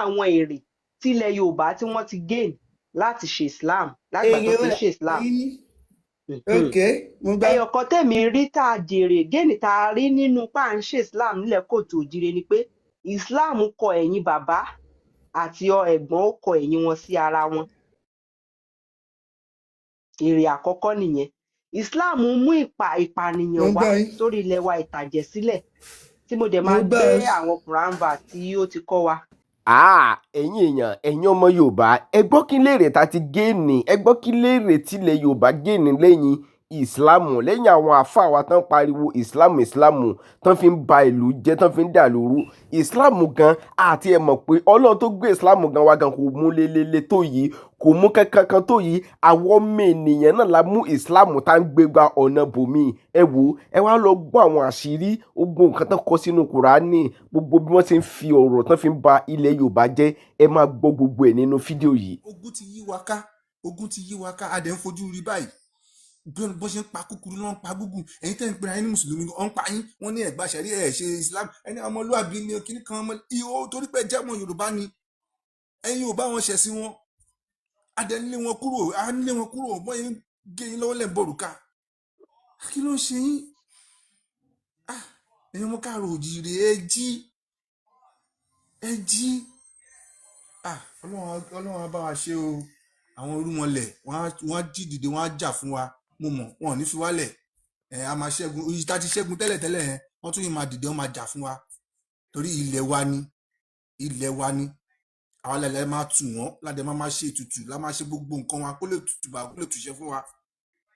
Àwọn èrè tí ilẹ̀ Yorùbá tí wọ́n ti gain láti ṣe Islam, lágbà tó Èrè ti ń ṣe Islam. yín. Ok, mo gbọ́. Ẹyọ kan tèmi rí tá a jèrè, gain tá a rí nínú pa à ń ṣe Islam nílẹ̀ káàárọ̀ oòjíire ni pé Islam kọ ẹ̀yìn bàbá àti ẹ̀gbọ́n, ó kọ ẹ̀yìn wọn sí ara wọn. Èrè àkọ́kọ́ nìyẹn. Islam mú Mo ìpànìyàn ń wá gbọ́ yín. sórí ilẹ̀ wa, ìtàjẹ̀ sílẹ̀, tí mo dẹ̀ Mo máa gbọ́ gbé ẹ. àwọn Quran verse tí ó ti kọ́ wa. Ah, ẹ̀yin èèyàn, ẹ̀yin ọmọ Yorùbá, ẹ gbọ́, kí lèrè tá ti gain? Ẹ gbọ́, kí lèrè tilẹ̀ Yorùbá gain lẹ́yìn Ìsìláàmù, lẹ́yìn àwọn àáfàá wa tán pariwo Ìsìláàmù, Ìsìláàmù, tán fi ń ba ìlú jẹ́, tán fi ń dà lóru? Ìsìláàmù gan àti ẹ̀ mọ̀ pé Ọlọ́run tó gbé Ìsìláàmù gan wa gan kò mú lélele tó yìí, kò mú kankan kan tó yìí. Àwọn ọmọ ènìyàn náà la mú Ìsìláàmù tá ń gbégbá ọ̀nà bòmíì. Ẹ wò ó, ẹ wá lọ gbọ́ àwọn àṣírí ogun nǹkan tán kọ sínú Kùránì, gbogbo bí wọ́n ṣe ń fi ọ̀rọ̀ tán fi ń ba ilẹ̀ Yorùbá jẹ́. Ẹ máa gbọ́ gbogbo ẹ̀ nínú fídíò yìí. Ogun ti yí wa ká, ogun ti yí wa ká. A dẹ̀ ń fojú rí báyìí bí wọ́n ṣe ń pa kúkúrú ló ń pa gúgùn. Ẹ̀yin tẹ́ ń pera yín ní mùsùlùmí, wọ́n ń pa yín. Wọ́n ní ẹ̀gbá sẹ̀rí ẹ̀ ṣe Islam, ẹni ọmọlúwàbí ni kíní kan ọmọ ihò, torí pé jẹ́ ọmọ Yorùbá ni ẹ̀yin ò bá wọn ṣẹ̀ sí wọn. A dẹ̀ ń lé wọn kúrò, a ń lé wọn kúrò. Wọ́n yẹn ń gé yín lọ́wọ́ lẹ̀ ń bọ̀rùka. Kí ló ń ṣe yín? Ah, ẹ̀yin ọmọ káàrọ̀ òjìrè, ẹ jí, ẹ jí! Ah, Ọlọ́run á bá wa ṣe o. Àwọn irúnmọlẹ̀ wọ́n á jí dìde, wọ́n á jà fún wa. Mo mọ̀ wọn ò ní fi wálẹ̀. Ẹ̀ a máa ṣẹ́gun. Èyí tá a ti ṣẹ́gun tẹ́lẹ̀tẹ́lẹ̀ yẹn, wọ́n tún yìí máa dìde, wọ́n máa jà fún wa, torí ilẹ̀ wa ni, ilẹ̀ wa ni. Àwa lẹ́lẹ́ máa tù wọ́n ládẹ, máa máa ṣe ètùtù, lá máa ṣe gbogbo nǹkan wa kó lè tutù bá, kó lè túṣe fún wa.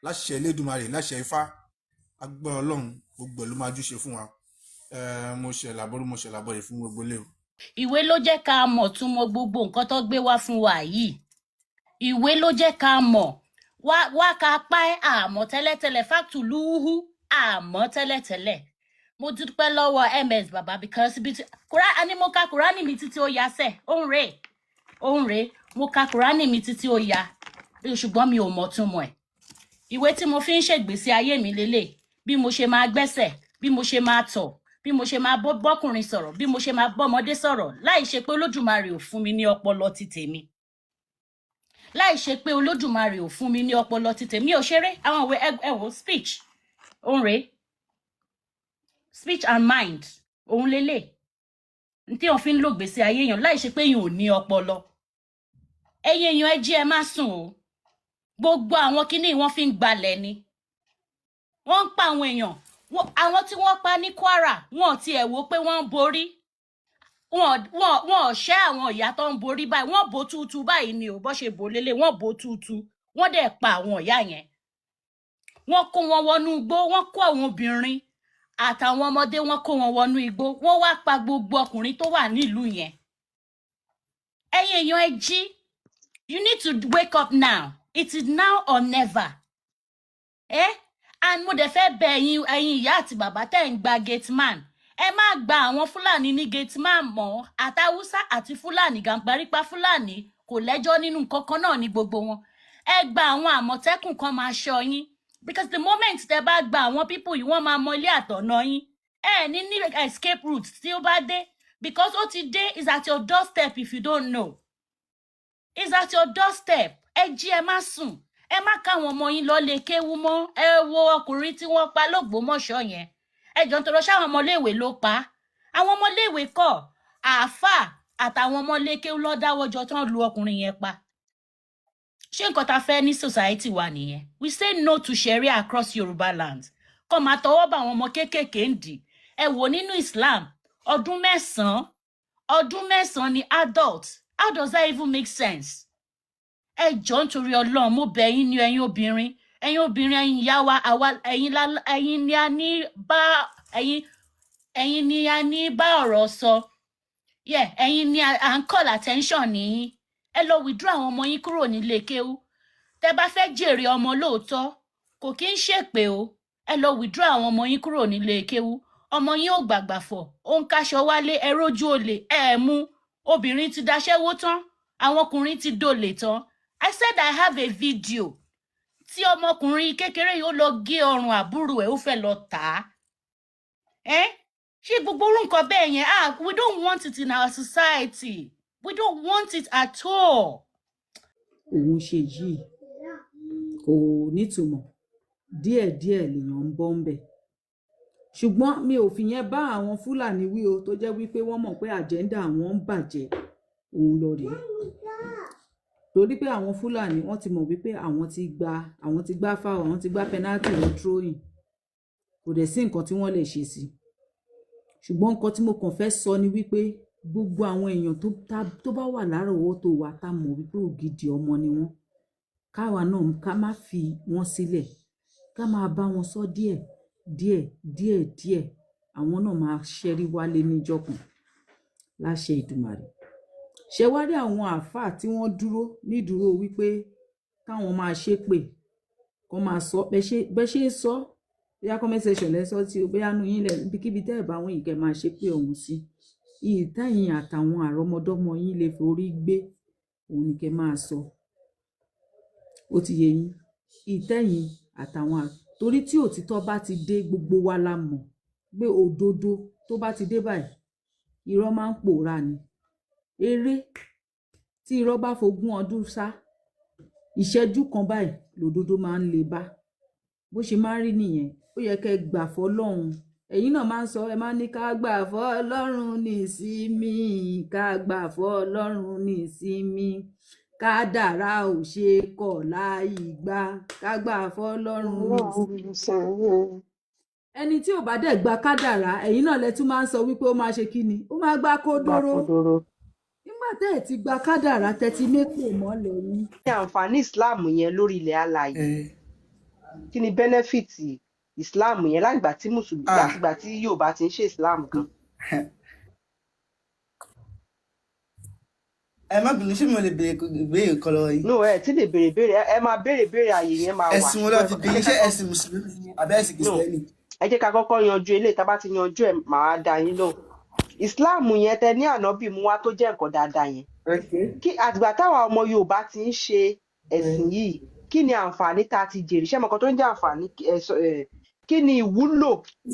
Láṣẹ Elédùmarè, láṣẹ Ifá, agbára Ọlọ́run, gbogbo ẹ̀ ló máa júṣe fún wa. Mo ṣe làbọ́rú, mo ṣe làbọ̀yè fún gbogbo ilé o. Ìwé ló jẹ́ ká mọ̀ túmọ̀ gbogbo nǹkan tó gbé wá fún wa yìí. Ìwé ló jẹ́ ká mọ̀ wá wá ká pa ẹ́ àmọ́ tẹ́lẹ̀tẹ́lẹ̀ fàtúlùhù àmọ́ tẹ́lẹ̀tẹ́lẹ̀. Mo dúpẹ́ lọ́wọ́ ms baba, because ibi tí kúrá ní mo ka Kúránì mi títí ó ya sẹ́, ó ń rè, ó ń rè. Mo ka Kúránì mi títí ó ya, ṣùgbọ́n mi ò mọ̀ túmọ̀ ẹ̀. Ìwé tí mo fi ń ṣègbésí ayé mi lélẹ̀, bí mo ṣe máa gbẹ́sẹ̀, bí mo ṣe máa tọ̀, bí mo ṣe máa bọ́kùnrin sọ̀rọ̀, bí mo ṣe máa bọ́mọdé sọ̀rọ̀, láì ṣe pé Olódùmarè ò fún mi ní ọpọlọ ti tèmi, láì ṣe pé Olódùmarè ò fún mi ní ọpọlọ ti tèmi. Ò ṣeré àwọn ìwé. Ẹ wò, speech òun rèé, speech and mind òun lélẹ̀ tí wọn fi ń lò gbèsè ayé èèyàn, láì ṣe pé èèyàn ò ní ọpọlọ. Ẹ̀yin èèyàn, ẹ jí, ẹ má sùn o. Gbogbo àwọn kinní wọn fi ń gbalẹ̀ ni wọ́n ń pa àwọn èèyàn. Àwọn tí wọ́n pa ní Kwara, wọn ò tiẹ̀ wò pé wọ́n ń borí wọn ò ṣẹ́ àwọn ìyá tó ń borí báyìí. Wọ́n bò tútù báyìí ni ò bọ́ ṣe bò lélẹ̀, wọ́n bò tútù, wọ́n dẹ̀ pa àwọn ìyá yẹn. Wọ́n kó wọn wọnú igbó, wọ́n kó àwọn obìnrin àtàwọn ọmọdé, wọ́n kó wọn wọnú igbó, wọ́n wá pa gbogbo ọkùnrin tó wà nílùú yẹn. Ẹ̀yin èèyàn, ẹ jí! You need to wake up now. It is now or never. Eh? And mo dẹ̀ fẹ́ bẹ̀ ẹ̀yin, ẹ̀yin ìyá àti bàbá tẹ́ ń gba gate man, ẹ má gba àwọn Fúlàní ní gate man mọ́. Àtàwùsá àti Fúlàní, Gàǹparípa Fúlàní kò lẹ́jọ́ nínú nǹkan kan náà ní gbogbo wọn. Ẹ gba àwọn Àmọ̀tẹ́kùn kan máa ṣọ́ yín, because the moment tẹ́ bá gba àwọn people yìí, wọ́n máa mọ ilé àtọ̀nà yín. Ẹ ní escape route tí ó bá dé, because ó ti dé, is at your doorstep. If you don't know, is at your doorstep. Ẹ jí, ẹ má sùn, ẹ má káwọn ọmọ yín lọ lè kéwú mọ́. Ẹ wo ọkùnrin tí wọ́n pa lÓgbómọ̀ṣọ́ yẹn. Ẹ jọ ń tọrọ, ṣáwọn ọmọléèwé ló pa á? Àwọn ọmọléèwé kọ́, àáfàá àtàwọn ọmọlékéwú ló dáwọ́jọ tán lu ọkùnrin yẹn pa. Ṣé nǹkan tá a fẹ́ ní society wa nìyẹn? We say no to Sharia across Yorùbá land. Kọ́ máa tọwọ́ bá àwọn ọmọ kéékèèké ń dì. Ẹ wò, nínú Islam, ọdún 9, ọdún 9 ni adult. How does that even make sense? Ẹ jọ̀ọ́, nítorí Ọlọ́run, mo bẹ̀ yín ní. Ẹ̀yin obìnrin, ẹ̀yin obìnrin, ẹ̀yin ìyá wa, àwa ẹ̀yin ẹ̀yin ni a ní bá, ẹ̀yin ni a ní bá ọ̀rọ̀ sọ. Yeah, ẹ̀yin ni à ń call attention nìyí. Ẹ lọ withdraw àwọn ọmọ yín kúrò nílé kéwú. Tẹ bá fẹ́ jèrè ọmọ lóòótọ́, kò kí ń ṣèpè o. Ẹ lọ withdraw àwọn ọmọ yín kúrò nílé kéwú. Ọmọ yín ò gbàgbàfọ̀, ó ń káṣọ wálé, ẹ rójú olè, ẹ mú. Obìnrin ti daṣẹ́wó tán, àwọn ọkùnrin ti dolè tán. I said I have a video tí ọmọkùnrin kékeré yìí ó lọ gé ọrùn àbúrò ẹ̀, ó fẹ́ lọ tà á. Ẹ ṣé gbogbo orú nǹkan bẹ́ẹ̀ yẹn? Ah, we don't want it in our society. We don't want it at all. Òun ṣe yìí kò nítumọ̀. Díẹ̀díẹ̀ lèèyàn ń bọ́ ń bẹ̀, ṣùgbọ́n mi ò fìyẹn bá àwọn Fúlàní wí o, tó jẹ́ wípé wọ́n mọ̀ pé agenda àwọn ń bàjẹ́ òun lọ rèé, torí pé àwọn Fúlàní wọ́n ti mọ̀ wípé àwọn ti gbá foul, àwọn ti gbá penalty wọn throwing, kò dẹ̀ sí nǹkan tí wọ́n lè ṣe sí i. Ṣùgbọ́n nǹkan tí mo kàn fẹ́ sọ ni wípé gbogbo àwọn èèyàn tó bá wà lárọ̀ọ́wọ́tó wa, tá mọ̀ wípé ògidì ọmọ ni wọ́n, káwa náà ká má fi wọ́n sílẹ̀, ká máa bá wọn sọ díẹ̀ díẹ̀ díẹ̀ díẹ̀. Àwọn náà máa ṣẹ́rí wálé níjọ́ kan láṣẹ Ìdùmàrè. Ṣe wá rí àwọn àáfàá tí wọ́n dúró nídúró wípé káwọn máa ṣépè, kó máa sọ bẹ́ ṣe ń sọ, bóyá comment section lẹ sọ tí o, bóyá nu yín lẹ, ibikíbi tẹ́ ẹ̀ bá wọn yìí, kẹ́ máa ṣépè ọ̀hún sí iyì tẹ́yìn àtàwọn àrọ́mọdọ́mọ yín lè forí gbé, òun ni kẹ́ máa sọ. Ó ti yé yín? Ìtẹ́yìn àtàwọn torí tí òtítọ́ bá ti dé, gbogbo wa la mọ̀ pé òdodo tó bá ti dé báyìí, irọ́ máa ń pòórá ni. Eré tí irọ́ bá fogún ọdún sá, ìṣẹ́jú kan báyìí lòdodo máa ń le bá. Bó ṣe máa ń rí nìyẹn. Ó yẹ kẹ́ gbà fọ́lọ́run. Ẹ̀yin náà máa ń sọ, ẹ máa ń ní ká gbà fọ́lọ́run ní ìsinmi, ká gbà fọ́lọ́run ní ìsinmi, kádàrá ò ṣe kọ̀ láì gbà, ká gbà fọ́lọ́run ní ìsinmi. Ẹni tí ò bá dẹ̀ gba kádàrá, ẹ̀yin náà lẹ tún máa ń sọ wípé ó máa ṣe kí ni, ó máa gbá Gbà kódóró. Kódóró. Nígbà tẹ́ ẹ̀ ti gba kádàrá, tẹ́ ti mépè mọ́lẹ̀ yín. Kí ni àǹfààní Islam yẹn lórí ilẹ̀ alààyè? Kí ni benefit Islam yẹn látìgbà tí mùsùlùmí, látìgbà tí Yorùbá ti ń ṣe Islam gan? Ẹ má bínú, ṣé mo lè béèrè ìbéèrè kan lọ́wọ́ yín? No, ẹ tí lè béèrè béèrè, ẹ máa béèrè béèrè, àyè yẹn máa wà. Ẹ̀sìn wo ló Ṣùgbọ́n fi ẹ bí yín? jẹ́ Ṣé ká kọ́ ẹ̀sìn mùsùlùmí ni àbí ẹ̀sìn no, kìrìsìtẹ́nì? Ẹ jẹ́ ká kọ́kọ́ yanjú eléyìí. Tá a bá ti yanjú ẹ̀, màá dá yín lóhùn. Islam yẹn tẹ ní ànábì mú wá tó jẹ́ nǹkan dáadáa yẹn, kí àtìgbà táwa ọmọ Yorùbá ti ń ṣe ẹ̀sìn yìí, kí ni àǹfààní tá a ti jèrè? Ṣé mo kan tó ń jẹ́ àǹfààní? Kí ni ìwúlò, kí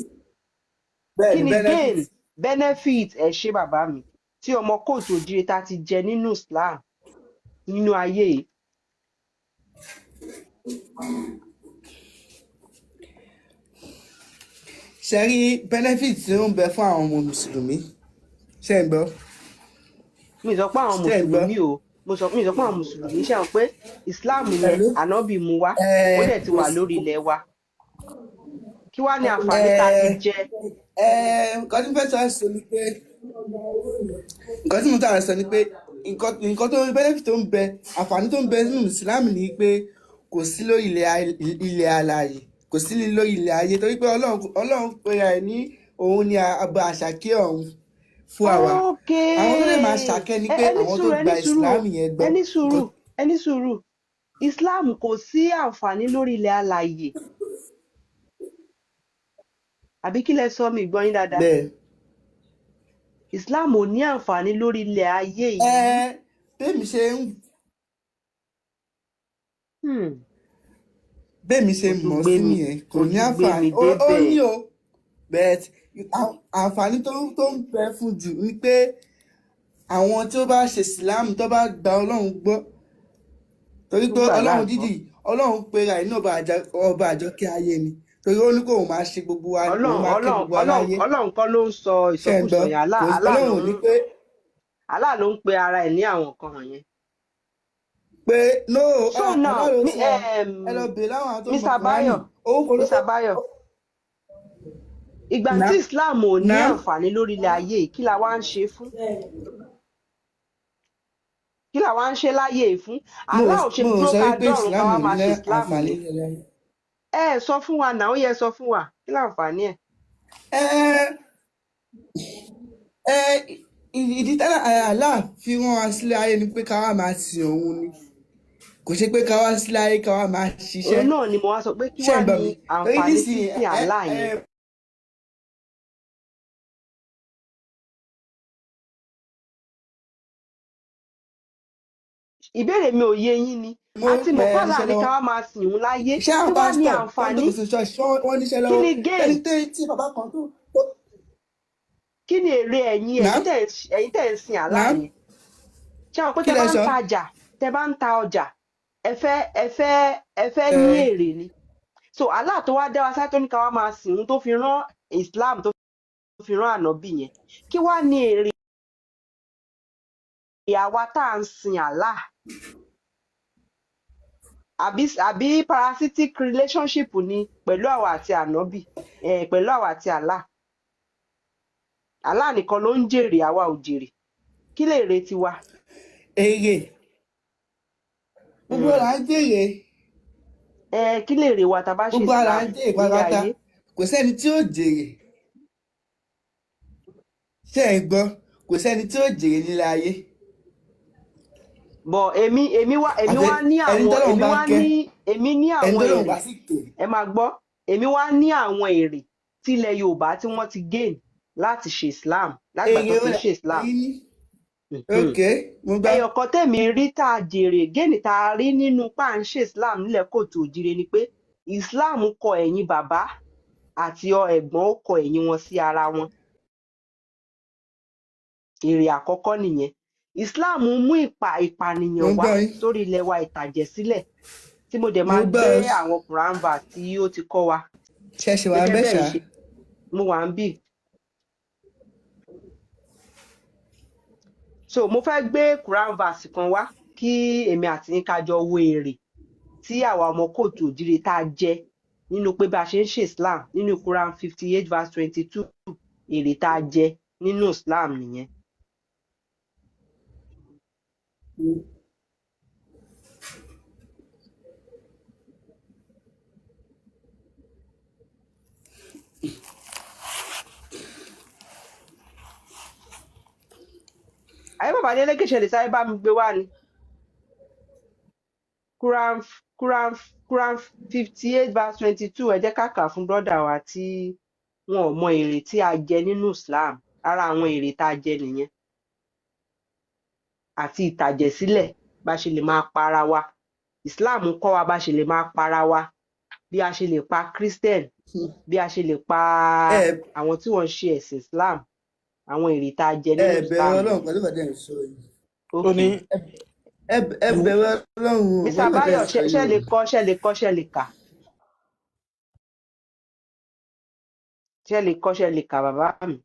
Bẹ́ẹ̀ni, ni gain, benefit. Benefit, ẹ ṣé bàbá mi, tí ọmọ káàárọ̀ oòjíire tá a ti jẹ nínú Islam nínú ayé yìí? Ṣe rí benefit tí ó ń bẹ fún àwọn ọmọ mùsùlùmí, ṣe ń gbọ́? Mi sọ pé àwọn Ṣe ń gbọ́? mùsùlùmí o, mo sọ, mi sọ pé àwọn mùsùlùmí. Ṣe àwọn pé Islam yẹn, Hello? ànábì mú wá, ó dẹ̀ ti Kò wà sí lórí ilẹ̀ wa, kí wá ní àǹfààní tá a ti jẹ? Nǹkan tí mo fẹ́ sọ ni pé, nǹkan tí mo tà sọ ni pé nǹkan tó benefit tó ń bẹ, àǹfààní tó ń bẹ nínú ìsìlámù ni pé kò sí lórí ilẹ̀ alààyè, kò sí lórí ilẹ̀ ayé, torí pé Ọlọ́run pera ẹ̀ ní òun ni àbá àṣàkẹ́ ọ̀hún fún àwa. Àwọn tó lè máa ṣàkẹ́ ni ẹ pé ẹ ní àwọn tó sùúrù, ẹ gba ní sùúrù o, ìsìlámù yẹn ẹ gbọ́. ní Nǹkan sùúrù, ẹ ní sùúrù. Islam kò sí àǹfààní lórí ilẹ̀ alààyè, àbí kí lẹ sọ? Mi gbọ́ yín dáadáa. Bẹ́ẹ̀. Islam ò ní àǹfààní lórí ilẹ̀ ayé Ẹ yìí? bẹ́ẹ̀mi ṣe ń Bẹ́ẹ̀mi ṣe Ó tún mọ̀ gbé sí mi, nìyẹn, kò ó ní tún gbé àǹfààní mi ó débẹ̀. ní o, but àǹfààní tó ń bẹ fún jù ni pé àwọn tí ó bá ṣe ìsìlámù, tó bá gba Ọlọ́run gbọ́, torí Tó pé gbà Ọlọ́run láàgbọ́. dídì, Ọlọ́run pera ẹ̀ ní ọba àjọkẹ́ ayé ni, torí ó ní kó òun máa ṣe gbogbo wa, òun Ọlọ́run máa kẹ́ Ọlọ́run gbogbo wa Ọlọ́run láyé. Ọlọ́run kọ́ ló ń sọ Ṣe ń ìsọkúsọ gbọ́? yẹn. Allah Kò sí Allah Ọlọ́run ló ò ní ń pé Allah ló ń pe ara ẹ̀ ní àwọn nǹkan wọ̀nyẹn. Pé no. So Allah now ló mi sọ. Ẹ lọ bèèrè láwọn àwọn tó mọ Mr. Kùránì. Bayo, Òun kò ló Mr. Bayo, ìgbà Nà tí Islam ò ní nà àǹfààní lórí ilẹ̀ ayé yìí, kí la wá ń ṣe fún? Kí la wá ń ṣe láyé yìí fún? Mo Allah ò ṣe mo dúró sọ ká wípé dọ́run ká Islam wá ò máa ní ṣe Islam àǹfààní yẹn. lórí ayé. Ẹ sọ fún wa náà, ó yẹ sọ fún wa kí láǹfààní ẹ̀. Ẹ ẹ ìdí tẹ́lẹ̀ Allah fi rán wa sílé ayé ni pé ká wá máa sin òun ni, kò ṣe pé ká wá sílé ayé ká wá máa Òun ṣiṣẹ́. náà ni mo wá sọ pé kí Ṣé wá ń gbọ́ ní mi? Torí àǹfààní nísìnyí sísìn ẹ Allah ẹ yẹn. Ìbéèrè mi ò yé yín ni. Mo A ti mọ̀ ẹ pé Allah níṣẹ́ ní ká lọ́wọ́. wá máa sìn òun láyé, Ṣé àwọn kí wá ní pásítọ̀ tó ń àǹfààní? jókòó sí ṣọ́ọ̀ṣì, wọ́n níṣẹ́ Kí lọ́wọ́? ni gain? Ẹni tí bàbá kan tó Kí ni èrè ẹ̀yin Nà ẹ̀yin tẹ̀ ń sin Allah nà yẹn? Ṣé àwọn pé Kí tẹ lẹ bá ń sọ? tajà, tẹ bá ń ta ọjà, ẹ fẹ́ ní Ẹ èrè ni. So Allah tó wá dá wa sáyé, tó ní ká wá máa sìn ín, tó fi rán Islam, tó fi rán ànábì yẹn, kí wá ní èrè àwa tá à ń sin Allah? Àbí parasitic relationship ni pẹ̀lú àwa àti ànábì, pẹ̀lú àwa àti Allah? Allah nìkan ló ń jèrè, àwa ò jèrè. Kí lè rè tiwa? Èrè gbogbo là ń jèrè. Kí lè rè wa tá a bá ṣe Gbogbo là Islam ń jèrè nílé pátápátá. ayé? Kò sẹ́ni tí ó jèrè. Ṣé ẹ gbọ́? Kò sẹ́ni tí ó jèrè nílé ayé. Bọ̀ èmi Àfẹ wá ní ẹni àwọn tọ́lọ́run èmi bá wá kẹ́, ní èmi ní ẹni àwọn tọ́lọ́run èrè. bá sì kẹ́. Ẹ máa gbọ́, èmi wá ní àwọn èrè tílẹ̀ Yorùbá tí wọ́n ti gain láti ṣe Islam, lágbà Èrè tó ti wo ń ṣe Islam. lẹ́yìn ní? Ok, mo gbọ́. Ẹyọ kan tèmi rí tá a jèrè, gain tá a rí nínú pa à ń ṣe Islam nílẹ̀ kóòtù òjire ni pé Islam kọ ẹ̀yìn bàbá àti ẹ̀gbọ́n, ó kọ ẹ̀yìn wọn sí ara wọn. Èrè àkọ́kọ́ nìyẹn. Islam mú Mo ìpànìyàn ń wá gbọ́ yín. sórí ilẹ̀ wa, ìtàjẹ̀ sílẹ̀, tí mo dẹ̀ Mo máa gbọ́ gbé ọ. àwọn Quran verse tí ó ti kọ́ wa. Ṣẹ̀ṣẹ̀ wà Gẹ́gẹ́ bẹ́ẹ̀ bẹ́ẹ̀ ṣá. ṣe mo wà ń bì. So mo fẹ́ gbé Quran verse kan wá kí èmi àti yín ká jọ wo èrè tí àwa ọmọ kóòtù òjìrè tá a jẹ nínú pé bá a ṣe ń ṣe Islam, nínú Quran 58 verse 22. Èrè tá a jẹ nínú Islam nìyẹn. Ayé bàbá Adélékè, ṣe lè sáré bá mi gbé wá ni Quran 58 verse 22. Ẹ jẹ́ ká kà fún brọ́dà wa tí wọn ò mọ èrè tí a jẹ nínú Islam. Ara àwọn èrè tá a jẹ nìyẹn, àti ìtàjẹ̀sílẹ̀, bá ṣe lè máa para wa. Islam kọ́ wa bá ṣe lè máa para wa, bí a ṣe lè pa Christian, bí a ṣe lè pa Ẹ àwọn tí wọ́n ń ṣe ẹ̀sìn Islam. Àwọn èrè tá a jẹ ẹ nínú bẹ̀rù Islam Ọlọ́run nìyẹn. pẹ̀lú ìbàdàn sọ yìí. Ok. Ó ní Ẹ bẹ̀rù Ọlọ́run o Mr. pẹ̀lú ìbàdàn Bayo, sọ ṣe yìí lè o. kọ, ṣe lè kọ, ṣe lè kà, ṣe lè kọ, ṣe lè kà, bàbá mi?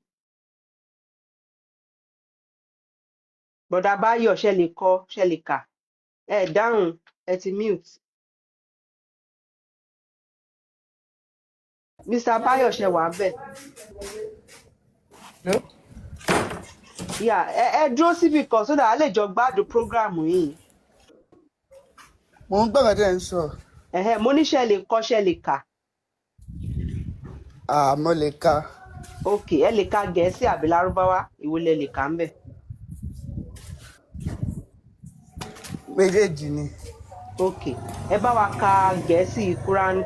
Bọ̀dà Báyọ̀, ṣe lè kọ, ṣe lè kà? Ẹ dáhùn, ẹ ti mute. Mr. Báyọ̀, ṣe wà ń bẹ̀? No? Yeah, ẹ dúró síbì kan so that a lè jọ gbádùn program yìí. Mo ń gbọ́ nǹkan tẹ́ ń sọ. Ẹ̀hẹ́, mo ní ṣe lè kọ, ṣe lè kà? Àmọ́ lè ka. Ok, ẹ lè ka Gẹ̀ẹ́sì àbí Lárúbáwá, ìwo lẹ lè kà ń bẹ̀? Méjèèjì ni. Ok, ẹ bá wa ka Gẹ̀ẹ́sì Quran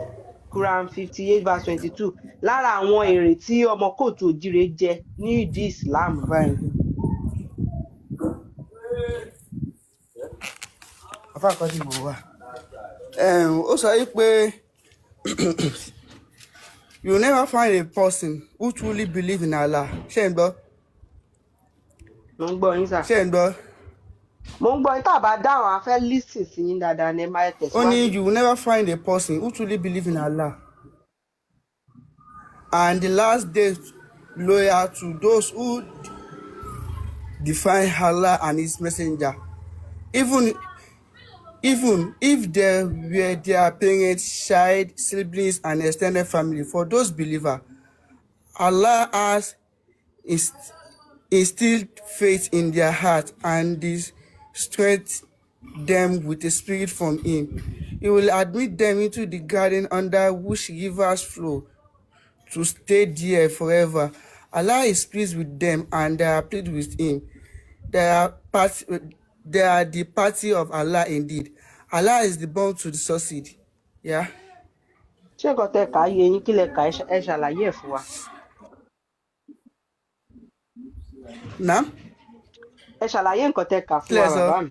58 verse 22. Lára àwọn èrè tí ọmọ kóòtù òjìrè jẹ ní ìdí Islam nìyẹn. Fine. Afa kan tí mo wà. Ó sọ yìí pé you never find a person who truly believe in Allah. Ṣé ń gbọ́? Mo ń gbọ́ yín sà. Ṣé ń gbọ́? Mo ń gbọ́ yín. Tá a bá dáhùn, a fẹ́ lísìn sí yín dáadáa ní, ẹ máa Ó ní tẹ̀síwájú. you will never find a person who truly believe in Allah and the last day loyal to those who defy Allah and his messenger, even if they were their parents, child, siblings, and extended family. For those believers, Allah has instilled faith in their heart and this strength them with a spirit from him. He will admit them into the garden under which rivers flow to stay there forever. Allah is pleased with them and they are pleased with him. They are the party of Allah indeed. Allah is the born to the succeed. Yeah. Ṣé nǹkan tẹ kà á yé yín? Kí lẹ kà á? Ẹ ṣàlàyé ẹ̀ fún wa. Now, Ẹ ṣàlàyé nǹkan tẹ kà fún wa, clear sir. bàbá mi.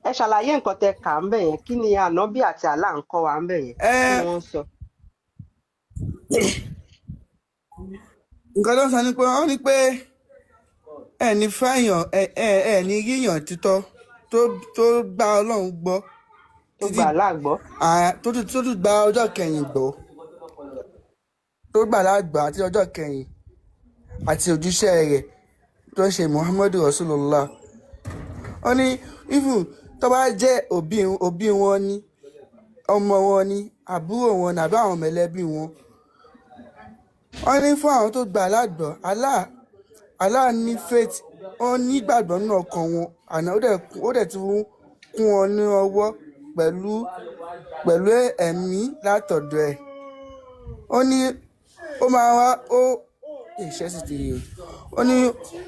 Ẹ ṣàlàyé nǹkan tẹ kà ń bẹ̀ yẹn. Kí ni ànábì àti Allah ń kọ́ wa ń bẹ̀ yẹn? Kí ni wọ́n ń sọ? Nǹkan tó ń sọ ni pé wọ́n ní pé ẹ ní fẹ́yàn, ẹ ní ríyàn títọ́ tó gba Ọlọ́run gbọ́ Tó títí gbà Allah gbọ́. tó tún gba ọjọ́ kẹyìn gbọ́, tó gbà lágbà àti ọjọ́ kẹyìn àti òjíṣẹ́ rẹ̀ tó ń ṣe Muhammadu Rasulullah. Ó ní even tó bá jẹ́ òbí wọn ní, ọmọ wọn ní, àbúrò wọn ní, àbí àwọn mẹ̀lẹ́bí wọn. Wọ́n ní fún àwọn tó gbà lágbọ́, Allah ní faith, wọ́n ní ìgbàgbọ́ nínú ọkàn wọn àná, ó dẹ̀ tún kún wọn ní ọwọ́ pẹ̀lú ẹ̀mí látọ̀dọ̀ ẹ̀. Ó ní ó máa wá ó ìṣẹ́ sì ti rí o. Ó ní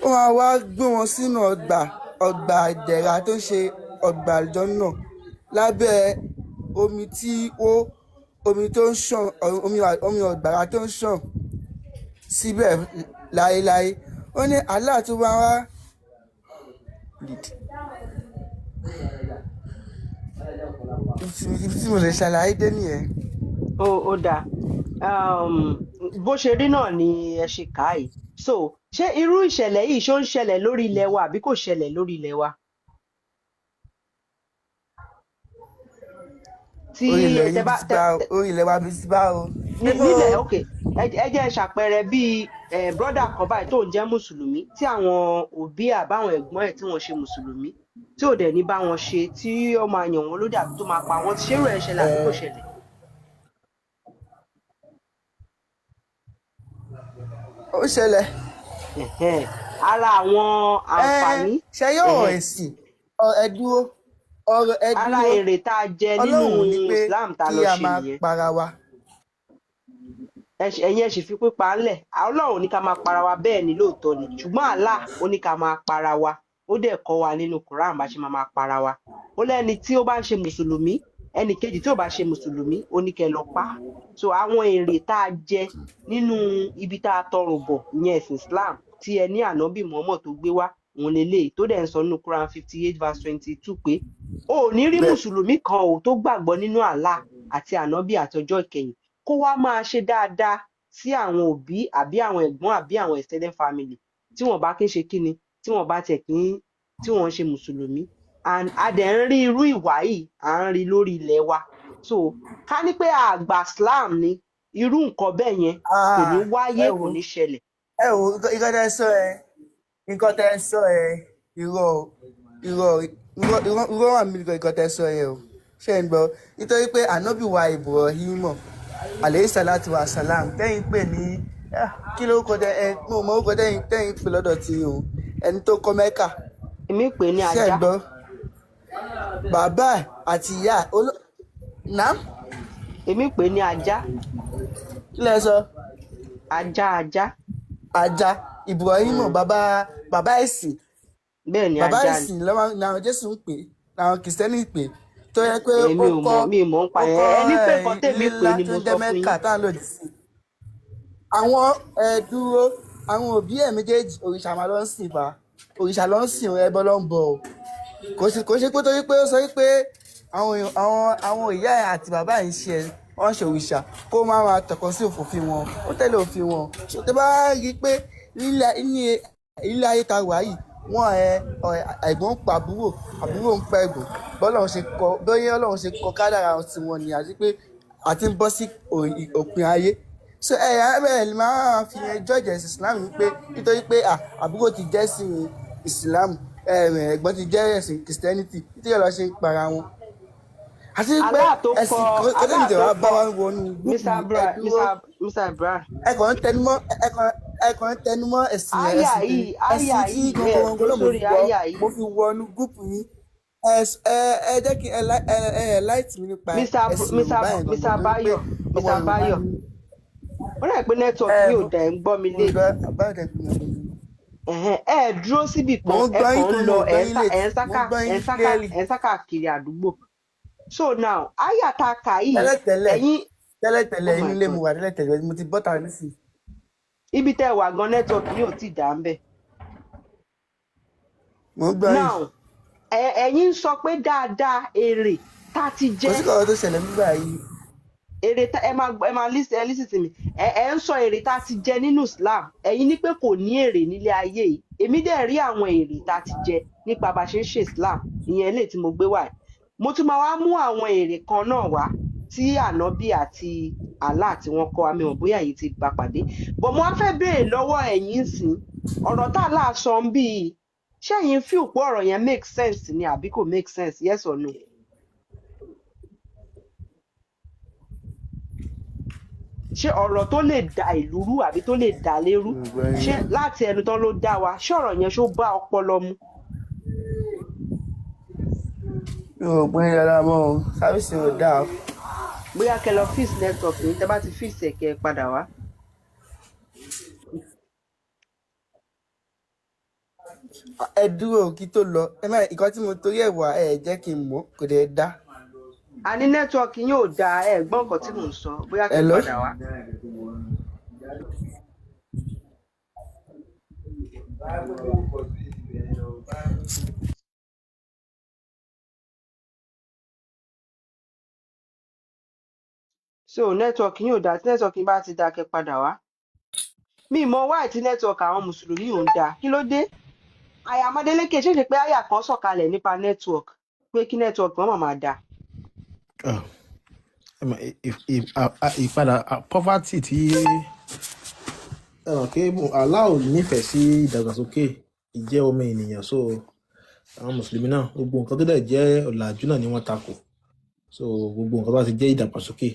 ó máa wá gbé wọn sínú ọgbà ìdẹ̀ra tó ń ṣe ọgbà àlùjánnà lábẹ́ omi tí ó omi tó ń ṣàn, omi ọ̀gbàrá tó ń ṣàn síbẹ̀ láéláé. Ó ní Allah tó bá wá lead. Ibi tí mo lè ṣàlàyé dé nìyẹn. Ó dáa. Bó ṣe rí náà ni ẹ ṣe kà á yìí. So ṣé irú ìṣẹ̀lẹ̀ yìí, ṣó ń ṣẹlẹ̀ lórí ilẹ̀ wa àbí kò ṣẹlẹ̀ lórí ilẹ̀ wa? Tí Orí ilẹ̀ tẹ yìí bá ti tẹ bá tẹ orí ilẹ̀ wa bí ti bá o. Níbo nílẹ̀, ok, ẹ jẹ́ n ṣàpẹẹrẹ bíi brọ́dà kan báyìí tó ń jẹ́ mùsùlùmí, tí àwọn òbí àbáwọn ẹ̀gbọ́n ẹ̀ tí wọ́n ṣe mùsùlùmí, tí ò dẹ̀ ní bá wọn ṣe, tí ó máa yàn wọ́n lódì àbí tó máa pa wọ́n. Ṣérò ẹ̀ ṣẹlẹ̀ àbí kò ṣẹlẹ̀? Ó ṣẹlẹ̀. Ẹ̀hẹ́n. Ara àwọn àǹfààní Ṣe yóò ẹ̀hẹ́n, ẹ̀sìn ẹ dúró, ọ̀rọ̀ ẹ ara dúró. èrè tá a jẹ nínú Ọlọ́run ò ní pé Islam tá a kí lọ a ṣe máa nìyẹn. para wa. Ẹ̀yin ẹ sì fi pípa ńlẹ̀. Ọlọ́run ò ní ká máa para wa, bẹ́ẹ̀ ni, lóòótọ́ ni, ṣùgbọ́n Allah ó ní ká máa para wa. Ó dẹ̀ kọ́ wa nínú Quran bá ṣe máa máa para wa. Ó lẹ́ni tí ó bá ń ṣe mùsùlùmí, ẹnì kejì tí ò bá ṣe mùsùlùmí, ó ní kẹ́ lọ pa á. So àwọn èrè tá a jẹ nínú ibi tá a tọrùn bọ̀, ìyẹn ẹ̀sìn Islam tí ẹ ní ànábì Muhammad tó gbé wá, òun leléyìí tó dẹ̀ ń sọ nínú Quran 58 verse 22 pé o ò ní rí Bẹ́ẹ̀ mùsùlùmí kan o tó gbàgbọ́ nínú Allah àti ànábì àti ọjọ́ ìkẹyìn kó wá máa ṣe dáadáa sí àwọn òbí àbí àwọn ẹ̀gbọ́n àbí àwọn extended family tí wọ́n bá kí ń ṣe kíni, tí wọ́n bá tiẹ̀ kí ń tí wọ́n ń ṣe mùsùlùmí. And a dẹ̀ ń rí irú ìwà yìí, à ń rí lórí ilẹ̀ wa. So ká ní pé àgbà Islam ni, irú nǹkan bẹ́ẹ̀ yẹn kò ní wáyé, Ẹ kò wò ní ṣẹlẹ̀. Ẹ wò, nǹkan tẹ́ sọ ẹ, nǹkan tẹ́ sọ ẹ, irọ́ o, irọ́ o, irọ́ irọ́ irọ́ wà níbi nǹkan tẹ́ sọ yẹn o. Ṣé ń gbọ́? Nítorí pé ànábì wa Ibrahim alayhi salatu wa salam tẹ́yìn pè ní kí ló kọ tẹ ẹ, mo mọ orúkọ tẹ́yìn pè lọ́dọ̀ tí o, ẹni tó kọ́ Mẹ́kà. Èmi pè é ní Ṣé ń ajá. gbọ́? Bàbá ẹ̀ àti ìyá ẹ̀ nàám? Èmi pè é ní ajá. Kí lẹ sọ? Ajá, ajá. Ajá Ibrahim, bàbá ẹ̀sìn. Bẹ́ẹ̀ ni, Bàbá ajá ni. ẹ̀sìn làwọn Jésù ń pè, làwọn kìrìsìtẹ́nì ń pè, tó yẹ pé Èmi ó ò kọ́ mọ̀, mi ò mọ̀ ń pa ó yẹn. kọ́ Ẹni pé nǹkan tèmi ilé pè ńlá ni tó mo ń jẹ́ sọ fún Mẹ́kà yín. tá à ń lòdì sí àwọn ẹ dúró. Àwọn òbí ẹ̀ méjèèjì, òrìṣà máa lọ ń sìn bá, òrìṣà ló ń sìn, ẹbọ ló ń bọ o. Kò ṣe pé torí pé ó sọ pé àwọn èèyàn- àwọn ìyá ẹ̀ àti bàbá ẹ̀ ń ṣe wọ́n ṣe òrìṣà, kó má máa tọkọ sí òfin wọn. Ó tẹ̀lé òfin wọn. So tó bá rí i pé ní ilé ayé ta wà yìí, wọ́n ẹ ẹ̀gbọ́n ń pa àbúrò, àbúrò ń pa ẹ̀gbọ́n, bọ́lọ́run ṣe kọ, bóyá Ọlọ́run ṣe kọ kádàrá tiwọn ni, àti pé àti ń bọ́ sí òpin ayé. So ẹ ẹ bẹ́ẹ̀ ni máa fi yẹn judge ẹ̀sìn Islam pé nítorí pé àbúrò ti jẹ́ sí Islam, ẹ̀gbọ́n ti jẹ́ ẹ̀sìn Christianity, nítorí ọ̀rọ̀ ṣe ń para wọn, àti pé Allah tó kọ ẹ̀sìn kọ́tẹ́nì Allah tẹ̀ tó wá bá kọ wa wọnú gúúpù Mr. ẹ Bra dúró. Mr. Ibrahim. Ẹ kàn ń tẹnumọ́ ẹ̀sìn yẹn, Áyà ẹ̀sìn tí yìí, áyà ẹ̀sìn tí yìí, ẹ gangan dúró gangan náà mo sórí fi wọ áyà mo yìí. fi wọnú gúúpù yín. Ẹ jẹ́ kí ẹ light mi nípa ẹ̀sìn Mr. Yorùbá yẹn Mr. gangan, torí pé Bayo, ọmọ Mr. Yorùbá Bayo, ni mí. Ó dà pé nẹ́tíwọ̀kì Ẹ yóò dà, ẹ̀ ń gbọ́ mi mo late. gbọ́ àbáyọ̀dẹ gbìyànjú. Ẹ̀hẹ́n, ẹ dúró síbì Mo kan, ń ẹ gbọ́ yín kàn tó ń mo lọ, gbọ́ ẹ̀ ń yín sá late, ẹ̀ ń mo sáká ń gbọ́ ẹ̀ yín ń sáká clearly. ẹ̀ ń sá káàkiri àdúgbò. So now, áyà tá a kà yìí, Tẹ́lẹ̀tẹ́lẹ̀ ẹ̀yin tẹ́lẹ̀tẹ́lẹ̀ oh inú my ilé mo God, wà tẹ́lẹ̀tẹ́lẹ̀, mo ti bọ́ta nísìnyí. Ibi tẹ́ ẹ wà gan, nẹ́tíwọ̀kì yóò tí ì dà ń bẹ̀. Mo ń gbọ́ yín. Now, ẹ̀yin ń sọ pé dáadáa èrè tá a ti Kò jẹ sí kọ̀ọ̀kan tó ṣẹlẹ̀ nígbà yìí. Èrè tá ẹ máa ẹ máa lísì, ẹ lísì sí mi. Ẹ ń sọ èrè tá a ti jẹ nínú Islam. Ẹ̀yin ní pé kò ní èrè nílé ayé yìí. Èmi dẹ̀ rí àwọn èrè tá a ti jẹ nípa bá a ṣe ń ṣe Islam, ìyẹn eléyìí tí mo gbé wá yìí. Mo tún máa wá mú àwọn èrè kan náà wá tí ànábì àti Allah tí wọ́n kọ́ àmì wọn, bóyá èyí ti bá pàdé bọ̀. Mo wá fẹ́ béèrè lọ́wọ́ ẹ̀yin sìn, ọ̀rọ̀ tá Allah sọ ń bí i, ṣé ẹ̀yin feel pé ọ̀rọ̀ yẹn make sense ni àbí kò make sense? Yes or no? Ṣé ọ̀rọ̀ tó lè da ìlú rú àbí tó lè dà lérú, ṣé láti ẹnu tán ló dá wa, ṣé ọ̀rọ̀ yẹn ṣó bá ọpọlọ mu? Mi ò pín dáadáa mọ́ o, sáfíìsì ò dáa. Bóyá kẹ́ lọ fix network yín, tẹ́ bá ti fix ẹ̀, kẹ́ ẹ padà wá. Ẹ dúró kí tó lọ, ẹ má nǹkan tí mo torí ẹ̀ wá, ẹ jẹ́ kí n mọ̀, kò dẹ̀ dá. Àní network yín ò dáa, ẹ gbọ́ nǹkan tí mò ń sọ, bóyá kẹ́ ẹ Hello? padà wá. So network yín ò dáa, tí network yín bá ti dáa, kẹ́ padà wá. Mi ì mọ wáì tí network àwọn mùsùlùmí ò ń dáa, kí ló dé? Àyà Amadélékè ṣèṣe pé àyà kan sọ̀kalẹ̀ nípa network pé kí network wọn máa dáa. Ah, ẹ mọ̀, ìpadà poverty tí ẹ mọ̀ pé Allah ò nífẹ̀ẹ́ sí ìdàgbàsókè ìjẹ́ ọmọ ènìyàn, so àwọn mùsùlùmí náà, gbogbo nǹkan tó dẹ̀ jẹ́ ọ̀làjú náà ni wọ́n takò. So gbogbo nǹkan tó bá ti jẹ́ ìdàgbàsókè,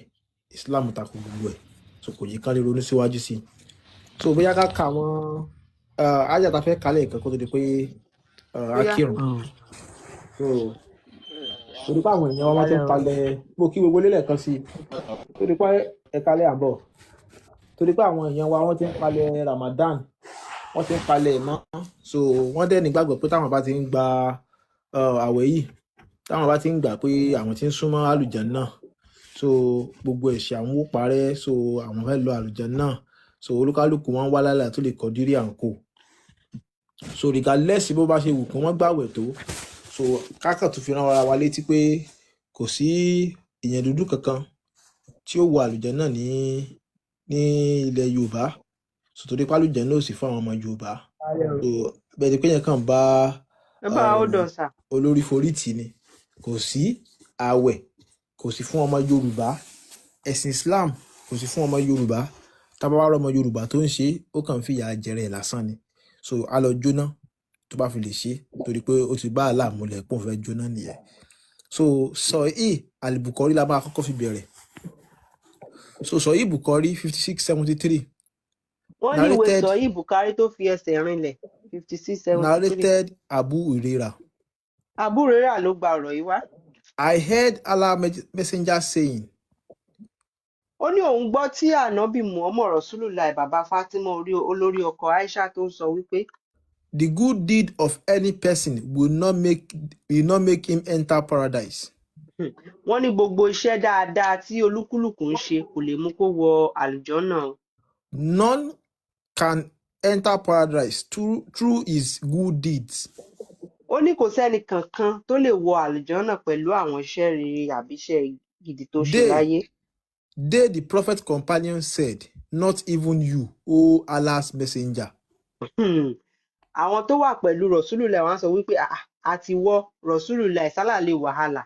Islam takò gbogbo ẹ̀, so kò yẹ ká lè ronú síwájú sí i. So bóyá ká ka àwọn ájà tá a fẹ́ kálẹ̀ nǹkan kó tó di pé a Bóyá kírun. So torí pé àwọn èèyàn wa máa ti ń palẹ̀, mo kí gbogbo lélẹ̀ kan sí i, torí pé ẹ̀ka lẹ́ àbọ̀, torí pé àwọn èèyàn wa wọ́n ti ń palẹ̀ Ramadan, wọ́n ti ń palẹ̀ mọ́. So wọ́n dẹ̀ nígbàgbọ́ pé táwọn bá ti ń gba àwẹ̀ yìí, táwọn bá ti ń gbà pé àwọn ti ń súnmọ́ àlùjánnà, so gbogbo ẹ̀ṣẹ̀ àwọn ó parẹ́, so àwọn fẹ́ lọ àlùjánnà. So olúkálùkù wọn wá lálẹ́ tó lè kọ́ dírí à ń kó. So regardless bó bá ṣe wù kí wọ́n gbàwẹ̀ tó, so kákàn tún fi rán ara wa létí pé kò sí ìyẹn dúdú kankan tí ó wọ àlùjánnà ní ilẹ̀ Yorùbá. So torí pé àlùjánnà ò sí fún àwọn ọmọ Yorùbá, so bẹ́ẹ̀ ni pé yẹn kàn bá Ẹ bá ó dàn sà. olórí forí tì ni. Kò sí ààwẹ̀, kò sí fún ọmọ Yorùbá, ẹ̀sìn Islam kò sí fún ọmọ Yorùbá. Tá bá wá rọmọ Yorùbá tó ń ṣe, ó kàn ń fìyà jẹrẹ ẹ̀ lásán ni. So á lọ jóná tó bá fi lè ṣe, torí pé ó ti bá Allah múlẹ̀ pòun fẹ́ jóná nìyẹn. So Sahih Al-Bukhari la máa kọ́kọ́ fi bẹ̀rẹ̀. So Sahih Bukhari 5673. Wọ́n ní ìwé Narrated Sọ̀hí Bùkárí tó fi ẹsẹ̀ rinlẹ̀ 5673. Narrated Abu Huraira. Abu Huraira ló gba ọ̀rọ̀ yìí wá. I heard Allah messenger saying, Ó ní òun gbọ́ tí ànábì Muhammad Rasulullah, bàbá Fatima, olórí ọkọ Aisha, tó ń sọ wípé the good deed of any person will not make him enter paradise. Wọ́n ní gbogbo iṣẹ́ dáadáa tí olúkúlùkù ń ṣe kò lè mú kó wọ àlùjànnà. None can enter paradise through his good deeds. Ó ní kò sẹ́ni kankan tó lè wọ àlùjànnà pẹ̀lú àwọn iṣẹ́ rere àbí iṣẹ́ gidi tó ṣe They, láyé. they the prophet companion said, not even you, O Allah's messenger. Àwọn tó wà pẹ̀lú Rasulullah wọ́n á sọ wípé, "Ah, àti wọ Rasulullah sálàlẹ wàhálà."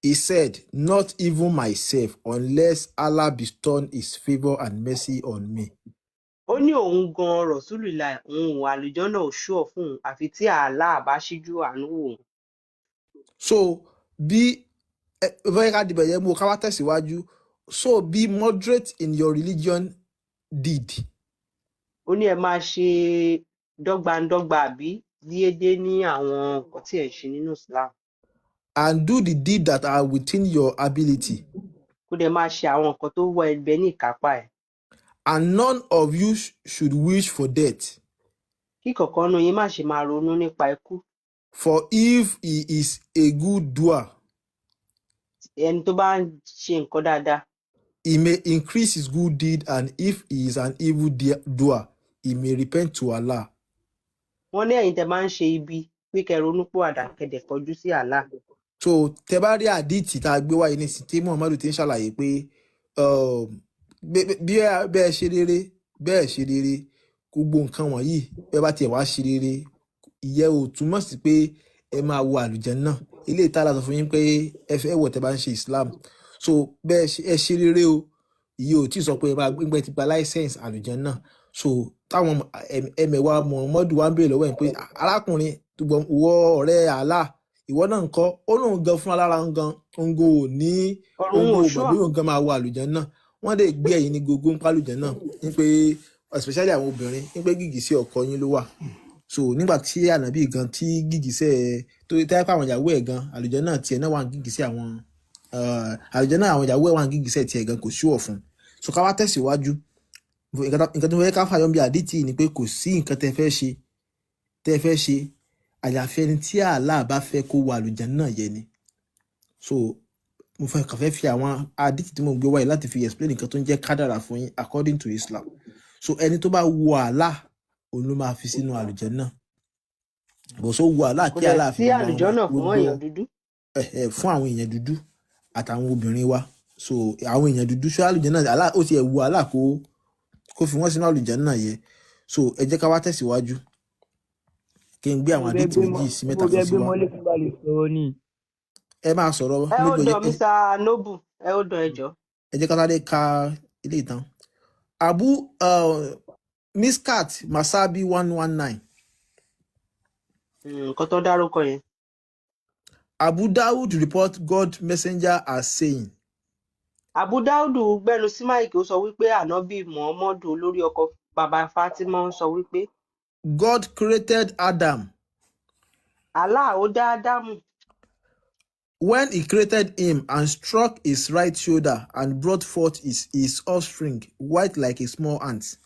He said, not even myself, unless Allah bestow his favor and mercy on me. Ó ní òun gan Rasulullah, òun ò àlùjànnà ò ṣúọ fún òun àfi tí Allah bá ṣíjú àánú wò òun. So bí bóyá ká dìbẹ̀ yẹn mú ká wá tẹ̀síwájú. So be moderate in your religion deed. Ó ní ẹ máa ṣe dọ́gbandọ́gba àbí déédéé ní àwọn nǹkan tí ẹ̀ ń ṣe nínú Islam. And do the deed that are within your ability. Kó dẹ̀ máa ṣe àwọn nǹkan tó wọ ẹgbẹ́ ní ìkápá ẹ̀. And none of you should wish for death. Kí kọ̀ọ̀kan nínú yín má ṣe máa ronú nípa ikú. For if he is a good doer, Ẹni tó bá ń ṣe nǹkan dáadáa, he may increase his good deed, and if he is an evil doer, he may repent to Allah. Wọ́n ní ẹ̀yin tẹ́ máa ń ṣe ibi pé kẹ́ ronú pìwàdà, kẹ́ dẹ̀ kọjú sí Allah. So tẹ bá rí àdìtì tá a gbé wáyé nísìnyí tí Muhammadu ti ń ṣàlàyé pé Bí bẹ́ẹ̀ ṣe rere, bẹ́ẹ̀ ṣe rere, gbogbo nǹkan wọ̀nyí, bẹ́ẹ̀ bá tiẹ̀ wá ṣe rere, ìyẹn ò túmọ̀ sí pé ẹ máa wọ àlùjánnà. Ilé ìta la sọ fún yín pé ẹ fẹ́ wọ̀ tẹ́ bá ń ṣe Islam. So bẹ́ẹ̀ ẹ ṣe rere o, ìyẹn ò tí ì sọ pé ẹ máa gbé ti gba license àlùjánnà. So táwọn ẹmẹ̀wà Muhammadu wa ń béèrè lọ́wọ́ ẹ̀ pé, "Arákùnrin, ìwọ ọ̀rẹ́ Allah, ìwọ náà ń kọ́?" Ó lóun gan fún alára ń gan òǹgò ò ní Ọ̀run òǹgò ò mọ̀ òṣùà bí òun gan máa wọ àlùjánnà. Wọ́n dẹ̀ gbé ẹ̀yìn ní gbogbo ń pálùjánnà ní pé especially àwọn obìnrin ní pé gìgísẹ̀ ọkọ yín ló wà. So nígbà tí ànábì gan tí gìgísẹ̀ tó tẹ́ pé àwọn ìyàwó ẹ̀ gan, àlùjánnà tiẹ̀ náà wà ní gìgísẹ̀ àwọn àlùjánnà, àwọn ìyàwó ẹ̀ wà ní gìgísẹ̀ tiẹ̀ gan, kò ṣúọ̀ fún. So ká wá tẹ̀síwájú. Nǹkan tó fẹ́ ká fàyọ bí àdìtì ni pé kò sí nǹkan tẹ́ fẹ́ ṣe àyàfi ẹni tí Allah bá fẹ́ kó wọ àlùjánnà yẹn ni. So mo fẹ́ kàn fẹ́ fi àwọn àdìtì tí mo gbé wáyé láti fi explain nǹkan tó ń jẹ́ kádàrà fún yín according to Islam. So ẹni tó bá wọ Allah, òun ló máa fi sínú àlùjánnà bó so wọ Allah Kò kí dẹ̀ Allah fi sí gbogbo àwọn àlùjọ́nà fún gbogbo èèyàn dúdú. Ẹ fún àwọn èèyàn dúdú àtàwọn obìnrin wa. So àwọn èèyàn dúdú, ṣé àlùjánnà Allah ó ti ẹ̀ wù Allah kó fi wọ́n sínú àlùjánnà yẹn? So ẹ jẹ́ ká wá tẹ̀síwájú, kí n gbé àwọn Mo fẹ́ àdìtì gbé mọ́ 2 sí 3 mo kan fẹ́ sí gbé wa. mọ́lẹ̀ kí n bá lè sọ̀rọ̀ ni. Ẹ máa sọ̀rọ̀. Ẹ ó Lójú dàn, Mr Noble, ẹ ó dàn, ẹ jọ̀ọ́. Ẹ jẹ́ ká sáré ka ilé ìtàn Abu Miskat Masabi 119. Nǹkan tó dárúkọ yẹn. Abu Dawud report God messenger as saying, Abu Daudu gbẹnu sí mic, ó sọ wípé ànábì Muhammadu, olórí ọkọ bàbá Fatima, ń sọ wípé, God created Adam. Allah ó dá Ádámù. When he created him and struck his right shoulder and brought forth his offspring white like a small ant.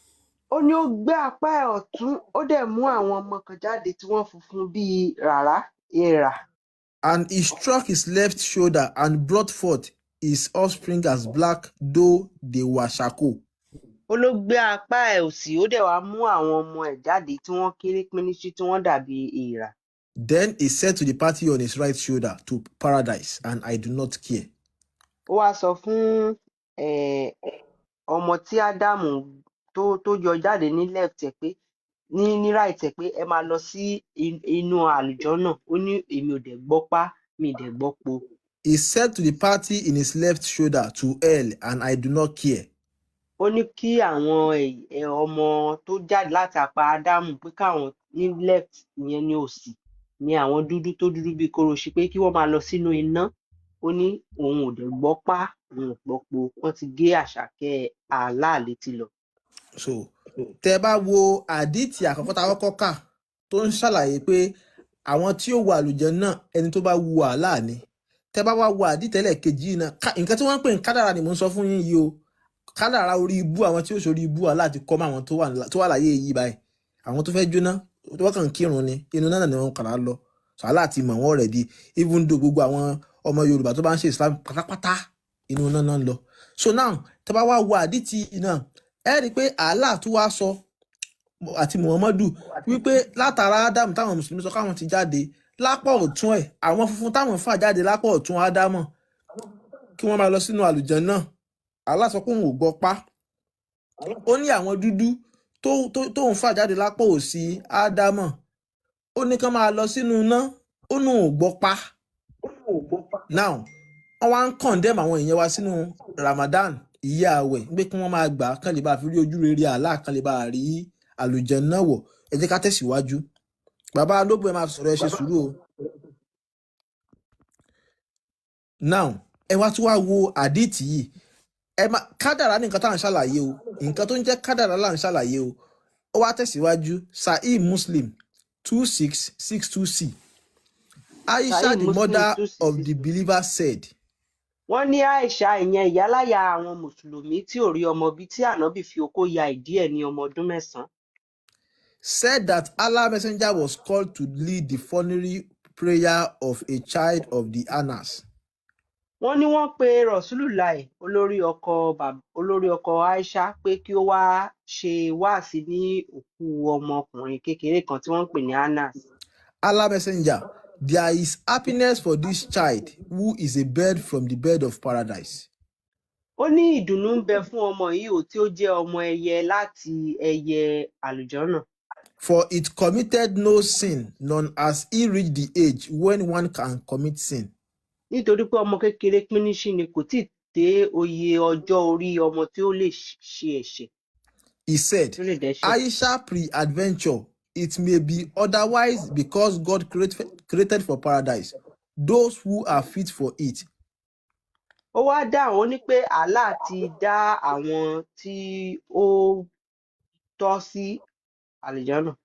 Ó ní ó gbé apá ẹ̀ ọ̀tún, ó dẹ̀ mú àwọn ọmọ kan jáde tí wọ́n funfun bíi ràrá èèrà. And he struck his left shoulder and brought forth his offspring as black though they were charcoal. Ó ló gbé apá ẹ̀ òsì, ó dẹ̀ wá mú àwọn ọmọ ẹ̀ jáde tí wọ́n kéré píníṣí, tí wọ́n dàbí èèrà. Then he said to the party on his right shoulder, "To paradise, and I do not care." Ó wá sọ fún ọmọ tí Ádámù tó yọ jáde ní left ẹ̀ pé ní right ẹ̀ pé ẹ máa lọ sí inú àlùjọ́nà. Ó ní èmi ò dẹ̀ gbọ́ pá, mi ì dẹ̀ gbọ́ po. He said to the party in his left shoulder, "To hell, and I do not care." Ó ní kí àwọn ọmọ tó jáde láti apá Ádámù pé káwọn ní left, ìyẹn ní òsì, ní àwọn dúdú tó dúdú bíi kóróṣì, pé kí wọ́n máa lọ sínú iná. Ó ní òun ò dẹ̀ gbọ́ pá, òun ò gbọ́ po. Wọ́n ti gé Àṣàkẹ́ Allah létí lọ. So tẹ bá wo àdìtì àkọ́kọ́ tá a kọ́kọ́ kà tó ń ṣàlàyé pé àwọn tí ó wọ àlùjánnà, ẹni tó bá wu Allah ni. Tẹ bá wá wo àdìtì ẹlẹ́ẹ̀kejì yìí náà, nǹkan tí wọ́n ń pè ní kádàrà ni mò ń sọ fún yín yìí o. Kádàrà orí ibú, àwọn tí ó ṣorí ibú, Allah ti kọ́ mọ́ àwọn tó wà láyé yìí báyìí. Àwọn tó fẹ́ jóná, tó wọ́n kàn ń kírun ni, inú náà ni wọ́n kàrà lọ. So Allah ti mọ̀ wọ́n already, even though gbogbo àwọn ọmọ Yorùbá tó bá ń ṣe Islam pátápátá, inú náà náà ń lọ. So now, tẹ bá wá wo àdìtì náà, ẹ rí i pé Allah tó wá sọ àti Muhammadu wípé látara Ádámù táwọn mùsùlùmí sọ káwọn ti jáde lápá ọ̀tún ẹ̀, àwọn funfun táwọn fà jáde lápá ọ̀tún Ádámọ̀, kí wọ́n máa lọ sínú àlùjánnà. Allah sọ pé òun ò gbọ́ pa. Ó ní àwọn dúdú tó tóun fà jáde lápá òsì Ádámọ̀, ó ní kán máa lọ sínú iná, ó ní òun ò gbọ́ pa. Now wọ́n wá ń condemn àwọn èèyàn wa sínú Ramadan, ìyá àwẹ̀, pé kí wọ́n máa gbà á kán lè bá fi rí ojú rere Allah, kán lè bá rí àlùjánnà wọ̀. Ẹ jẹ́ ká tẹ̀síwájú. Bàbá ológun, ẹ máa sọ̀rọ̀, ẹ ṣe sùúrù o. Now ẹ wá tún wá wo àdìtì yìí. Ẹ má kádàrá ní nǹkan tá à ń ṣàlàyé o, nǹkan tó ń jẹ́ kádàrá là ń ṣàlàyé o. Ó wá tẹ̀síwájú, Sahih Muslim 2662c. Aisha, Sahih the Muslim mother two six of six the two. believer, said, Wọ́n ní Aisha, ìyẹn ìyáláyà àwọn mùsùlùmí tí ò rí ọmọ bí, tí ànábì fi okó ya ìdí ẹ̀ ní ọmọ ọdún 9. Said that Allah messenger was called to lead the funeral prayer of a child of the Anas. Wọ́n ní wọ́n pe Rasulullah, olórí ọkọ Aisha, pé kí ó wáá ṣe wáàsí ní òkú ọmọkùnrin kékeré kan tí wọ́n ń pè ní Anas. Allah messenger, there is happiness for this child who is a bird from the bird of paradise. Ó ní ìdùnnú ń bẹ fún ọmọ yìí o tí ó jẹ́ ọmọ ẹyẹ láti ẹyẹ àlùjọ́nà. For it committed no sin, none has he reached the age when one can commit sin. Nítorí pé ọmọ kékeré píníṣín ni, kò tíì dé oyè ọjọ́ orí ọmọ tí ó lè ṣe ẹ̀ṣẹ̀, He said, tó lè dẹ́ṣẹ̀. Aisha pre-adventure, it may be otherwise because God created for paradise those who are fit for it. Ó wá dáhùn, ó ní pé Allah ti dá àwọn tí ó tọ́ sí àlùjọ́nà.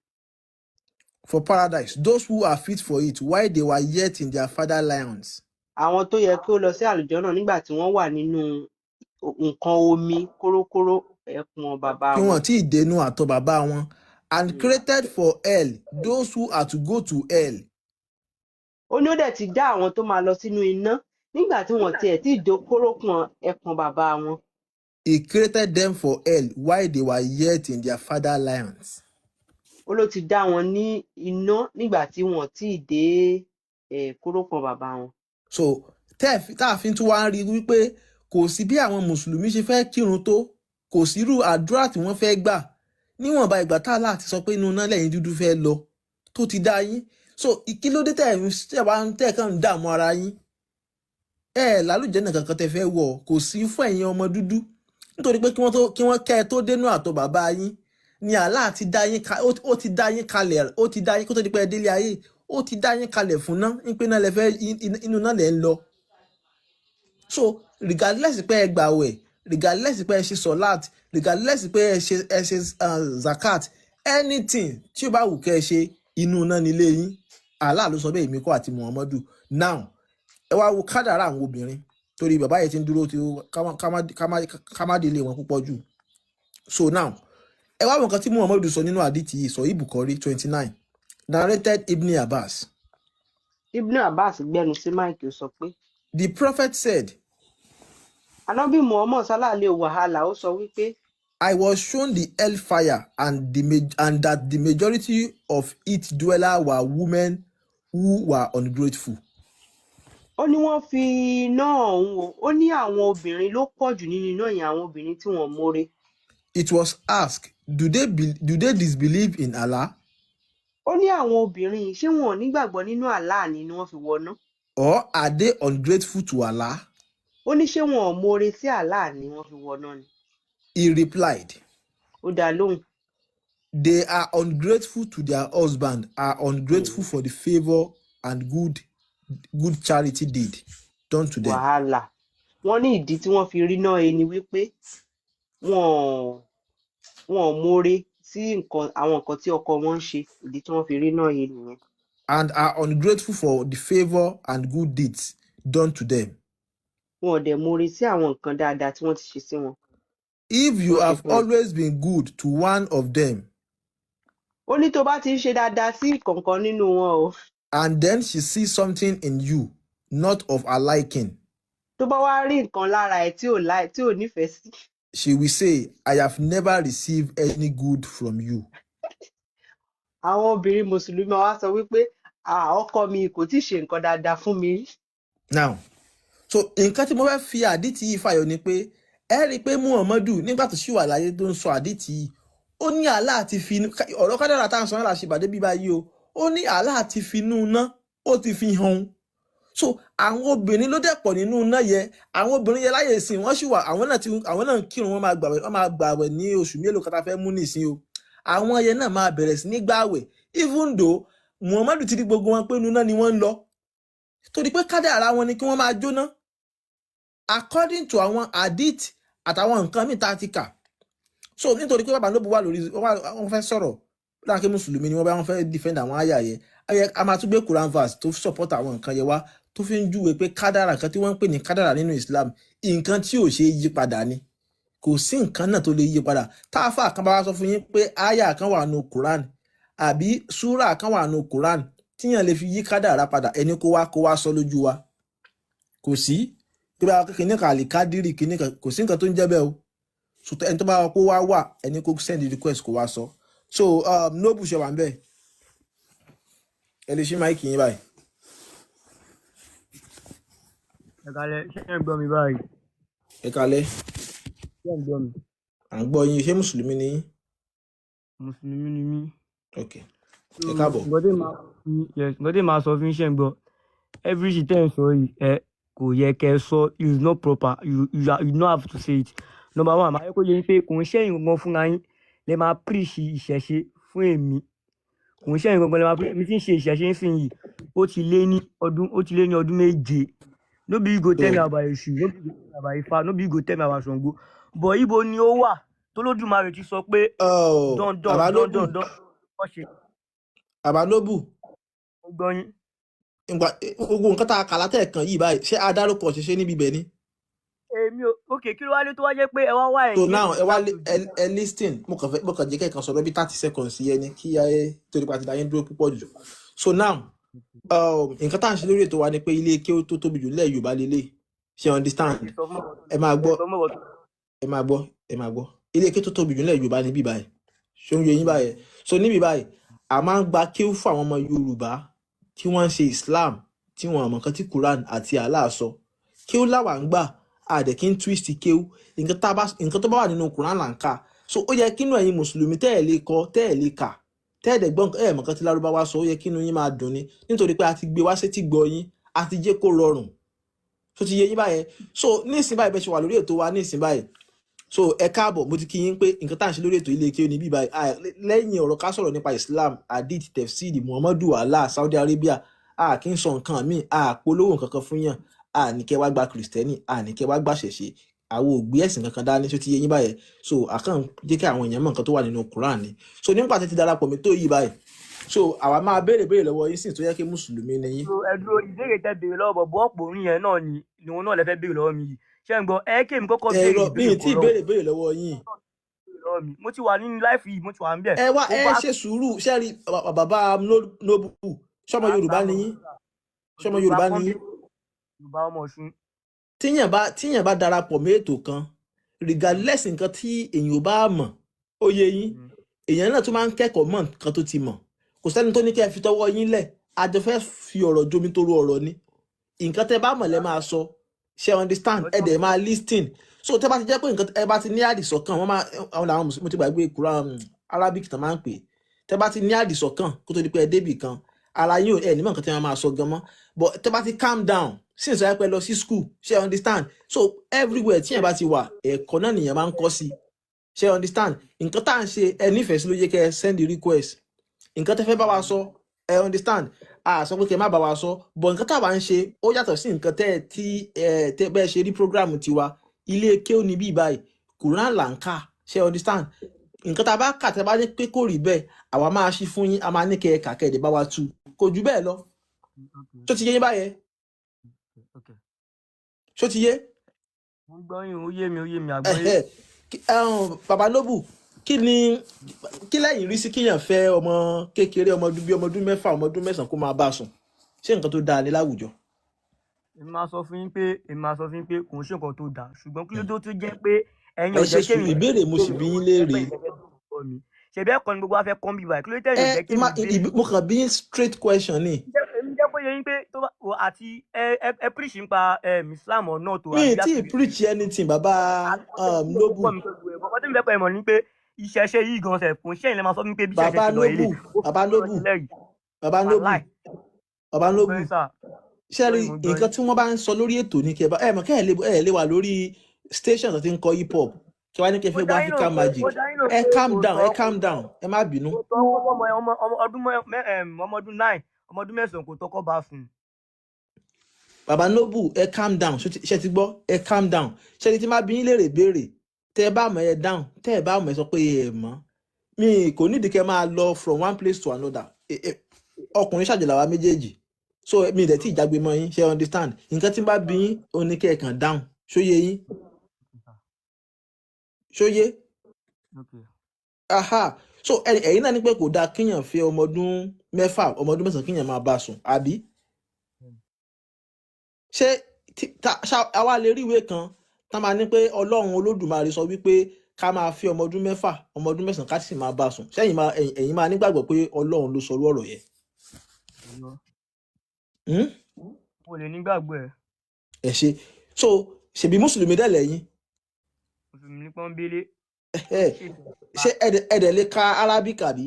For paradise, those who are fit for it while they were yet in their father lions. Àwọn tó yẹ kí ó lọ sí àlùjọ́nà nígbà tí wọ́n wà nínú nǹkan omi kórókóró ẹpọ̀n bàbá Kí wọn. wọ́n tí ì dénú àtọ̀ bàbá wọn. And created for hell those who are to go to hell. Ó ní ó dẹ̀ ti dá àwọn tó máa lọ sínú iná nígbà tí wọ́n tiẹ̀ tí ì dé kórópọ̀n ẹpọ̀n bàbá wọn. He created them for hell while they were yet in their father lions. Ó ló ti dá wọn ní iná nígbà tí wọ́n tí ì dé kórópọ̀n bàbá wọn. So tá a fi tún wá ń rí wípé kò sí bí àwọn mùsùlùmí ṣe fẹ́ kírun tó, kò sí irú àdúrà tí wọ́n fẹ́ gbà, níwọ̀nba ìgbà tá Allah ti sọ pé inú iná lẹ́yìn dúdú fẹ́ lọ tó ti dá yín. So kí ló dé tẹ̀ ń tẹ̀ wá ń tẹ̀ kàn ń dààmú ara yín? Ẹ lálùjẹ́nà kankan tẹ fẹ́ wọ̀, kò sí fún ẹ̀yin ọmọ dúdú, nítorí pé kí wọ́n tó kí wọ́n kẹ́ ẹ tó dénú àtọ̀ bàbá yín ni Allah ti dá yín ó ti dá yín kalẹ̀, ó ti dá yín kó tó di pé ẹ délé ayé, ó ti dá yín kalẹ̀ fún ná ń pé náà lẹ fẹ́ inú náà lẹ ń lọ. So regardless pé ẹ gbàwẹ̀, regardless pé ẹ ṣe sọlat, regardless pé ẹ ṣe zakat, anything tí ó bá wù kẹ́ ẹ ṣe, inú náà nílé yín. Allah ló sọ bẹ́ẹ̀, èmi kọ́ àti Muhammadu. Now ẹ wá wo kádàrá àwọn obìnrin, torí bàbá yẹn ti ń dúró tí ó ká má délé wọn púpọ̀ jù. So now ẹ wá wo nǹkan tí Muhammadu sọ nínú àdìtì yìí, sọ Bukhari 29, narrated Ibn Abbas. Ibn Abbas gbẹnu sí mike, ó sọ pé The prophet said, Anábì Muhammad sálàlẹ wàhálà, ó sọ wípé I was shown the hellfire and that the majority of its dwellers were women who were ungrateful. Ó ní wọ́n fi iná ọ̀hún o, ó ní àwọn obìnrin ló pọ̀ jù nínú iná yẹn, àwọn obìnrin tí wọ́n mórè. It was asked, do they disbelieve in Allah Ó ní àwọn obìnrin yìí, ṣé wọn ò nígbàgbọ́ nínú Allah ni wọ́n fi wọná? or are they ungrateful to Allah? Ó ní ṣé wọn ò mórè sí Allah ni wọ́n fi wọná ni? He replied, Ó dá lóhùn. They are ungrateful to their husband, are ungrateful for the favor and good charity deed done to them. Wàhálà. Wọ́n ní ìdí tí wọ́n fi rí náà ni wípé wọn ò mórè sí nǹkan, àwọn nǹkan tí ọkọ wọn ń ṣe. Ìdí tí wọ́n fi rí náà yé nìyẹn. And are ungrateful for the favor and good deeds done to them. Wọn ò dẹ̀ mórè sí àwọn nǹkan dáadáa tí wọ́n ti ṣe sí wọn. If you Wọ́n ṣe have fún wọn. always been good to one of them, Ó ní tó bá ti ń ṣe dáadáa sí ìkọ̀ọ̀kan nínú wọn o, and then she sees something in you not of her liking, tó bá wá rí nǹkan lára ẹ tí ò láì tí ò nífẹ̀ẹ́ sí, she will say, "I have never received any good from you." àwọn obìnrin mùsùlùmí máa wá sọ wípé, "Ah, ọkọ mi kò tí ì ṣe nǹkan dáadáa fún mi rí." Now, so nǹkan tí mo fẹ́ fi àdìtì yìí fàyọ ni pé ẹ rí i pé Muhammadu, nígbà tó ṣì wà láyé tó ń sọ àdìtì yìí, ó ní Allah ti fi ọ̀rọ̀ kádàrà tá à ń sọ náà la ṣe ìbàdí bíbá yìí o. Ó ní Allah ti fi inú iná, ó ti fi hàn òun. So àwọn obìnrin ló dẹ̀ pọ̀ nínú iná yẹn. Àwọn obìnrin yẹn láyè ìsìn wọ́n sì wà, àwọn náà ti àwọn náà ń kírun, wọ́n máa gbàwẹ̀, wọ́n máa gbàwẹ̀ ní oṣù mélòó kan tá a fẹ́ mú nìsín o. Àwọn yẹn náà máa bẹ̀rẹ̀ sí ní gbàwẹ̀, even though Muhammadu ti rí gbogbo wọn pé inú iná ni wọ́n ń lọ, torí pé kádàrá wọn ni kí wọ́n máa jóná according to àwọn hadith àtàwọn nǹkan míì tá a ti kà. So nítorí pé bàbá Noble wà lórí, wọ́n fẹ́ sọ̀rọ̀ láàkí mùsùlùmí ni wọ́n bá wọ́n fẹ́ defend àwọn àyà yẹn, a máa tún gbé Quran verse tó support àwọn nǹkan yẹn wá, tó fi ń júwe pé kádàrá, nǹkan tí wọ́n ń pè ní kádàrá nínú Islam, nǹkan tí ò ṣe é yí padà ni. Kò sí nǹkan náà tó lè yí padà. Táàfà kan bá wá sọ fún yín pé àyà kan wà nù Quran àbí súrà kan wà nù Quran tíyàn lè fi yí kádàrá padà, ẹni kó wá sọ lójú wa. Kò sí pé bá kíní kan àlìkádìrì kíní kan, kò sí nǹkan tó ń jẹ́ bẹ́ẹ̀ o. So ẹni tó bá wá kó wá wà, ẹni kó send request kó wá sọ. So Noble, ṣe wà ń bẹ̀? Ẹ lè ṣí mic yín báyìí. Ẹ kalẹ̀, ṣé ẹ ń gbọ́ mi báyìí? Ẹ kalẹ́. Ṣé ẹ̀ ń gbọ́ mi? À ń gbọ́ yín. Ṣé mùsùlùmí ni yín? Mùsùlùmí ni mí. Ok, So ẹ káàbọ̀. nǹkan tí màá, yes, nǹkan tí màá sọ fún yín, ṣé ń gbọ́? Everything tẹ́ ẹ̀ ń sọ yìí, ẹ kò yẹ kẹ́ ẹ sọ. Is not proper. You don't have to say it. Number one, màá yẹ kó yé yín pé kò ń ṣẹ̀yìn gangan fúnra yín lè máa preach ìṣẹ̀ṣe fún èmi. Kò ń ṣẹ̀yìn gangan lè máa preach. Èmi tí ń ṣe ìṣẹ̀ṣe ń sìn yìí, ó ti lé ní ọdún 7. No be you go So tell me about Èṣù, no be you go tell me about Ifá, no be you go tell me about Ṣàngó, but ibo ni ó wà tólódùmarè ti sọ pé oh, dandan bàbá Noble, dandan dandan wọ́n ṣe? Bàbá Noble, Mo gbọ́ yín. Ìgbà gbogbo nǹkan tá a kà látẹ̀ẹ̀kan yìí báyìí, ṣé a dárúkọ ṣẹṣẹ níbi ibẹ̀ ni? Èmi ò, ok, kí ló wá lé tó wá jẹ́ pé ẹ wá wá So ẹ̀yìn now ẹ wá láti ojú ẹ listen, mo kàn jẹ́ kẹ́kàn sọ̀rọ̀ bí 30 seconds sí ẹni kí ẹ torí pa ti dá yín dúró púpọ̀ jù. So now nǹkan tá à ń ṣe lórí ètò wa ni pé ilé kéwú tó tóbi jù nílẹ̀ Yorùbá lélẹ̀, ṣe understand? Ẹ sọ fún ọ̀rọ̀ Ẹ máa ẹ gbọ́. sọ fún ọ̀rọ̀. Ẹ máa gbọ́, ẹ máa gbọ́. Ilé kéwú tó tóbi jù nílẹ̀ Yorùbá níbí báyìí, ṣé ń yé yín báyìí? So níbí báyìí, a máa ń gba kéwú fún àwọn ọmọ Yorùbá tí wọ́n ń ṣe Islam, tí wọ́n mọ̀ nǹkan tí Quran àti Allah sọ. Kéwú làwà ń gbà, a dẹ̀ kí ń twist kéwú. Nǹkan tá a bá, nǹkan tó bá wà nínú Quran là ń kà. So ó yẹ kínú ẹ̀yin mùsùlùmí tẹ́ ẹ̀ lè kọ, tẹ́ ẹ̀ lè kà, tẹ́ ẹ̀ dẹ̀ gbọ́n, ẹ̀ mọ̀ nǹkan tí Lárúbáwá sọ, ó yẹ kínú yín máa dùn ni, nítorí pé a ti gbé wá sétí gbọ́ yín, a ti jẹ́ kó rọrùn. Tó ti yé yín báyẹn? So nísìnyí báyìí, bẹ́ẹ̀ ṣe wà lórí ètò wa nísìnyí báyìí, so ẹ káàbọ̀. Mo ti kí yín pé nǹkan tá à ń ṣe lórí ètò ilé kéwú ní bíbáyìí. Lẹ́yìn ọ̀rọ̀ ká sọ̀rọ̀ nípa Islam, hadith, tefsiri, Muhammadu, Allah, Saudi Arabia, a kì í sọ nǹkan míì, a polówó nǹkan kan fún yàn, a ní kẹ́ wá gba Kristẹni, a ní kẹ́ wá gba ṣẹ̀ṣe, àwọn ò gbé ẹ̀sìn kankan dání. Tó ti yé yín báyẹn? So àkàn jẹ́ kí àwọn èèyàn mọ̀ nǹkan tó wà nínú Quran ni. So nípa títí darapọ̀ mi tó yìí báyìí, so àwa máa béèrè béèrè lọ́wọ́ yín sì tó yẹ kí mùsùlùmí ni yín. So ẹ dúró, ìbéèrè tẹ béèrè lọ́wọ́ bọ̀bọ̀ ọ̀pọ̀ orin yẹn náà ni òun náà lè fẹ́ béèrè lọ́wọ́ mi yìí, ṣé ń gbọ́? Ẹ kí èmi kọ́kọ́ Ẹ béèrè rọ mi ìbéèrè ì tí kan ì lọ́wọ́ béèrè béèrè lọ́wọ́ yín. lọ́wọ́ mi. Mo ti wà nínú live yìí, mo ti wà ń bẹ̀. Ẹ wá Mo ẹ bá ṣe sùúrù. Ṣẹ́rí bàbá Noble, ṣọmọ Yorùbá ni yín? Ṣọmọ Yorùbá Yorùbá ni yín? pọ́nbélé, Yorùbá, ọmọ Ọ̀ṣun. Tíyàn bá darapọ̀ mọ́ ètò kan, regardless nǹkan tí èèyàn ò bá mọ̀, ó yé yín, èèyàn náà tún máa ń kẹ́kọ̀ọ́ mọ̀ nǹkan tó ti mọ̀. Kò sẹ́ni tó ní kẹ́ ẹ fi tọwọ́ yín lẹ̀. A jọ fẹ́ fi ọ̀rọ̀ jomi toro ọ̀rọ̀ ni. Nǹkan tẹ́ bá mọ̀ lẹ́ máa sọ, ṣe understand? Ẹ dẹ̀ máa listen. So tẹ́ bá ti jẹ́ pé nǹkan ẹ bá ti ní àdìsọ́kàn, wọ́n máa àwọn làwọn mùsùlùmí, mo ti gbàgbé Quran Arabic tán máa ń pè é. Tẹ́ bá ti ní àdìsọ́kàn kó tó di pé ẹ débì kan, ara yín ò ẹ ní mọ̀ nǹkan tí wọ́n máa sọ gan mọ́. But tẹ́ bá ti calm down since ẹ pẹ́ lọ sí school, ṣe understand? So everywhere tí yẹn bá ti wà, ẹ̀kọ́ náà nìyẹn máa ń kọ́ sí, ṣe understand? Nǹkan tá à ń ṣe, ẹ nífẹ̀ẹ́ sí ló yẹ kẹ́ ẹ send the request. Nǹkan tẹ́ fẹ́ bá wa sọ, ẹ understand, a sọ pé kẹ́ ẹ má bá wa sọ, but nǹkan tá a bá ń ṣe, ó yàtọ̀ sí nǹkan tẹ́ ẹ tí ẹ tẹ́ bẹ́ẹ̀ ṣe rí. Program tiwa, ilé kéwú ní bí báyìí, Quran là ń kà, ṣe understand? Nǹkan tá a bá kà, tẹ́ bá ní pé kò rí bẹ́ẹ̀, àwa máa ṣí fún yín, a máa ní kẹ́ ẹ kà, kẹ́ ẹ dẹ̀ bá wa tú. Kò jù bẹ́ẹ̀ lọ. Tó ti yé yín báyẹn? Ṣó ti yé? Mo ń gbọ́ yín, ó yé mi, ó yé mi, àgbọ́yé. Ẹ̀hẹ́. Bàbá Noble, kí ni kí lẹ́yìn rí sí kíyàn fẹ́ ọmọ kékeré, ọmọ ọdún bíi ọmọ ọdún 6, ọmọ ọdún 9, kó máa bá a sùn? Ṣé nǹkan tó dáa ní láwùjọ? Èmi máa sọ fún yín pé kò ń ṣe nǹkan tó dáa, ṣùgbọ́n kí ló dé tó jẹ́ pé ẹ̀yin Ẹ ò ṣe jẹ́ kémi sùúrù, ìbéèrè mo sì bí yín léèrè. Ṣebí ẹ̀kọ́ ni gbogbo wa fẹ́ kọ́ ń bí báyìí? Kí ló dé tẹ̀yin Ẹ ò jẹ́ kémi béèrè? Mo kàn bí yín straight question ni. Èmi jẹ́ kó yé yín pé tó bá wò, àti ẹ preach nípa Islam or not o, Mi àbí ì tí ì preach anything, bàbá Noble. Bọ̀kọ́ tí mi fẹ́ kọ́ ẹ mọ̀ ni pé ìṣẹ̀ṣe yìí gan sẹ̀ kò ń ṣẹ̀yìn lẹ́ máa sọ fún mi pé bí ìṣẹ̀ṣe Bàbá ṣe lọ ilé. Noble, bàbá Noble, bàbá Noble, Wàláì. bàbá Mo Noble. gbọ́ yín sà. Ṣẹ́rí Mo gbọ́ yín. nǹkan tí wọ́n bá ń sọ lórí ètò ní kí ẹ bá ẹ mọ̀ kẹ́ ẹ lè wà lórí station tó ti ń kọ hip hop, kí wàá ní kí ẹ Mo fẹ́ dá gbọ́ yín lóhùn African pé Magic. mo dá yín lóhùn Ẹ pé calm kò down, ẹ tọ́ calm down, ẹ má bínú. Kò tọ́ kó fọmọ ọmọ ọdún ọmọ ọdún 9, ọmọ ọdún 9 kò tọ́kọ́ bá sùn. Bàbá Noble, ẹ calm down. Ṣé ti gbọ́? Ẹ calm down. Ṣé ti má bí yín léèrè béèrè, tẹ́ ẹ bá mọ̀, ẹ down. Tẹ́ ẹ bá mọ̀, ẹ sọ pé ẹ mọ̀. Mi kò nídìí kẹ́ máa lọ from one place to another. Ọkùnrin ṣàjọ làwa méjèèjì, so mi ì dẹ̀ tí ì jágbe mọ́ yín, ṣe understand? Nǹkan tí n bá bí yín, ó ní kẹ́ ẹ kàn down. Ṣó yé yín? Ṣó yé? Okay. Aha, so ẹ̀yin náà ní pé kò dáa kíyàn fẹ́ ọmọ ọdún 6, ọmọ ọdún 9, kíyàn máa bá a sùn, àbí? Ṣé àwa lè rí ìwé kan tá máa ní pé Ọlọ́run Olódùmarè sọ wípé ká máa fi ọmọ ọdún 6, ọmọ ọdún 9, ká sì máa bá a sùn? Ṣẹ́yìn máa ẹ̀yin máa nígbàgbọ́ pé Ọlọ́run ló sọrú ọ̀rọ̀ yẹn? Irọ́. Hmm? Mo lè nígbàgbọ́ ẹ̀. Ẹ ṣe. So ṣèbí mùsùlùmí dẹ̀ lẹ́yìn? Mùsùlùmí ní pọ́nbélé. Ẹ ṣé ẹ̀dẹ̀ lè ka Arabic àbí?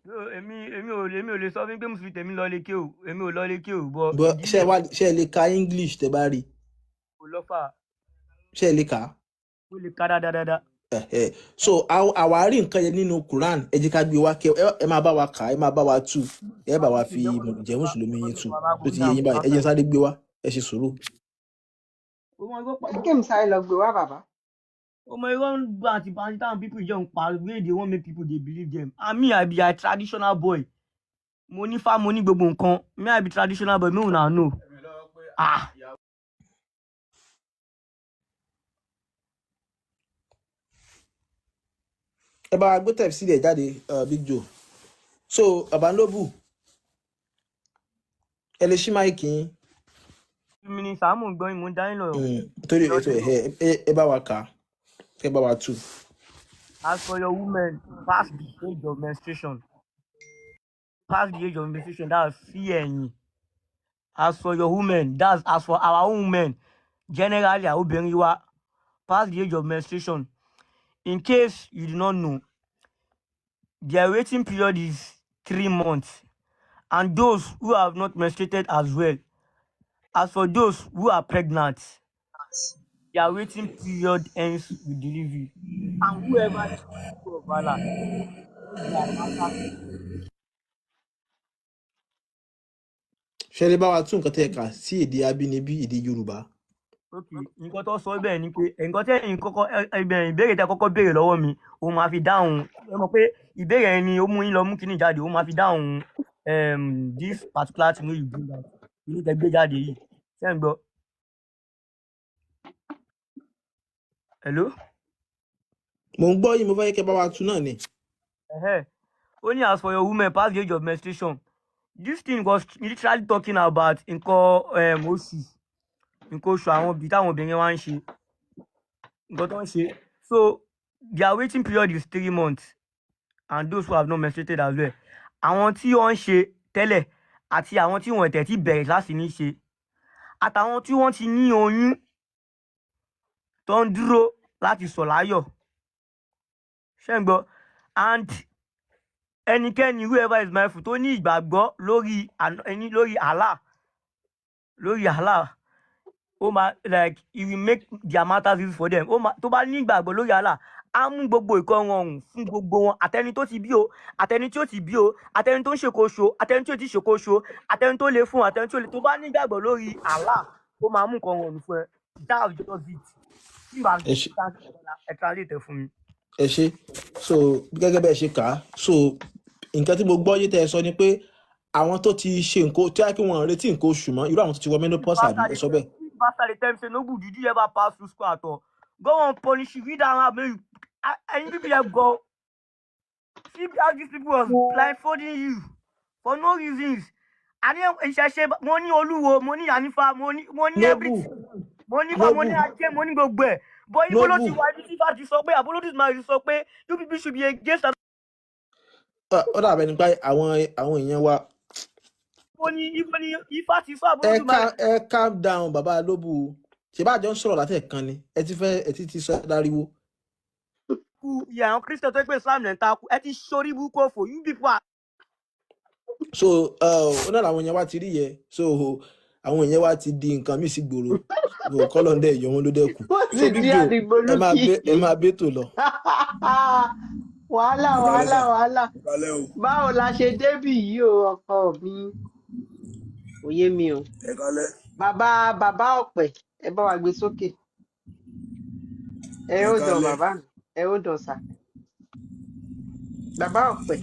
No, èmi ò lè sọ fún yín pé mùsùlùmí tèmi lọ lè ké o. Èmi ò lọ lè ké o, but Bọ́ ṣé ìdílé ẹ wá, ṣé ẹ lè ka English tẹ bá rí? Kò lọ́fà. Ṣé ẹ lè kà á? Ó lè ká dáadáa dáadáa. Ẹ̀hẹ̀. So àwa rí nǹkan yẹn nínú Quran. Ẹ jẹ́ ká gbé wá kẹ ẹ máa bá wa kà á, ẹ máa bá wa tú, ẹ bá wa fi jẹ́ mùsùlùmí yín tú. Tó ti yé yín báyìí, ẹ jẹ́ sáré gbé wá, ẹ ṣe sùúrù. Ọmọ irọ́ pa. Ẹ kí mi sáré lọ gbé wá, bàbá. Ọmọ irọ́ ń gba àti bàtí táwọn people jẹun pa wey dey wan make people dey believe them. And me, I be a traditional boy. Mo ní fá, mo ní gbogbo nǹkan. Me, I be traditional boy, make una know. Ah. Ẹ bá wa gbé tẹ̀ sílẹ̀ jáde, Big Joe. So bàbá Noble, ẹ lè ṣí mic yín. Mi ni Sàámù gbọ́n, mo ń dá yín lọ. Torí ètò ẹ bá wa kà á, ẹ bá wa tú. As for your women past the age of menstruation, past the age of menstruation, that's sí ẹ̀yìn. As for your women, that's as for our own women generally, àwọn obìnrin wa past the age of menstruation, in case you do not know, their waiting period is 3 months, and those who have not menstruated as well. As for those who are pregnant, their waiting period ends with delivery. And whoever is of Allah, their matter. Ṣé ẹ lè bá wa tú nǹkan tẹ́ ẹ kà sí èdè abínibí, èdè Yorùbá? Ok, nǹkan tó sọ bẹ́ẹ̀ ni pé nǹkan tẹ́ ẹ̀yin kọ́kọ́ ìbéèrè tẹ́ kọ́kọ́ béèrè lọ́wọ́ mi, òun máa fi dáhùn. Ẹ mọ̀ pé ìbéèrè yẹn ni ó mú yín lọ mú kíní jáde, òun máa fi dáhùn this particular thing wey you bring out, kíní tẹ́ gbé jáde yìí. Ṣé ń gbọ́? Hello? Mò ń gbọ́ yín, mo fẹ́ kẹ́ bá wa tú náà ni. Ẹ̀hẹ́. Ó ní as for your women past the age of menstruation. This thing was literally talking about nǹkan oṣù, nǹkan oṣù àwọn òbí táwọn obìnrin wa ń ṣe, nǹkan tó ń ṣe. So their waiting period is 3 months, and those who have not menstruated as well. Àwọn tí wọ́n ń ṣe tẹ́lẹ̀ àti àwọn tí wọ́n tẹ̀ tí bẹ̀rẹ̀ láti ní ṣe, àtàwọn tí wọ́n ti ní oyún tó ń dúró láti sọ̀ láyọ̀. Ṣé ń gbọ́? And ẹnikẹ́ni, whoever is mindful, tó ní ìgbàgbọ́ lórí ẹni lórí Allah, ó máa like he will make their matters easy for them. Ó máa, tó bá ní ìgbàgbọ́ lórí Allah, á mú gbogbo ìkan rọrùn fún gbogbo wọn, àtẹni tó ti bí o, àtẹni tí ó ti bí o, àtẹni tó ń ṣèkóso, àtẹni tí ò ti ṣèkóso, àtẹni tó le fún, àtẹni tí ò le. Tó bá ní ìgbàgbọ́ lórí Allah, ó máa mú nǹkan rọrùn fún ẹ. That's just it. Tí màá Ẹ ṣe. Ẹ translate ẹ fún mi. Ẹ ṣe. So gẹ́gẹ́ bẹ́ẹ̀ ṣe kà á, so nǹkan tí mo gbọ́ yé tẹ́ ẹ sọ ni pé àwọn tó ti ṣe nǹkan tí wọ́n kí wọ́n retí nǹkan oṣù mọ́, irú àwọn tó ti wọ menopause, àbí? Ẹ sọ bẹ́ẹ̀. Pastor dey tell me say Noble, did you ever pass through school at all? God wan punish you. Read am out, make you ẹyin people dey go see how these people was blindfolding you for no reasons. Àní ìṣẹ̀ṣe, mo ní olúwo, mo ní ànífà, mo ní Noble. everything. Mo ní ifá, mo ní Noble. Ajé, mo ní gbogbo ẹ̀. But ibo ló ti Noble. wà, ibi tí ifá ti sọ pé àbólódùmarè sọ pé you people should be against? Ó dàbẹ̀ nípa àwọn èèyàn wa. Ibo ni ifá ti sọ Ẹ àbólódùmarè? Ẹ calm down, bàbá Lóbù. Ṣe bá àjọ ń sọ̀rọ̀ látẹ̀kan ni ẹ ti fẹ́ ẹ ti sọ dáríwó. Kú ìyá àwọn Christian tó ń pè Islam lẹ́ ń takú, ẹ ti ṣorí burúkú òfò, you people are. So ó náà làwọn èèyàn wa ti rí yẹ. So àwọn èèyàn wa ti di nǹkan míì sí gbòòrò, kọ́lọ̀ ń dẹ̀ yọ wọn ló dẹ̀ kù. Wọ́n So sì Big di Joe, ẹ máa àdìgbòlùkì. bẹ, ẹ máa bẹ́tò lọ. Wàhálà. Ẹ kálẹ́ Wàhálà. sà. Wàhálà. Ẹ kálẹ́ o. Báwo la ṣe débì yìí o? Ọkọ mi kò yé mi o. Ẹ kálẹ́. Bàbá ọ̀pẹ, ẹ bá wa gbé sókè. Ẹ Ẹ ó dàn. kálẹ́. Bàbá mi, ẹ ó dàn sà, bàbá ọ̀pẹ.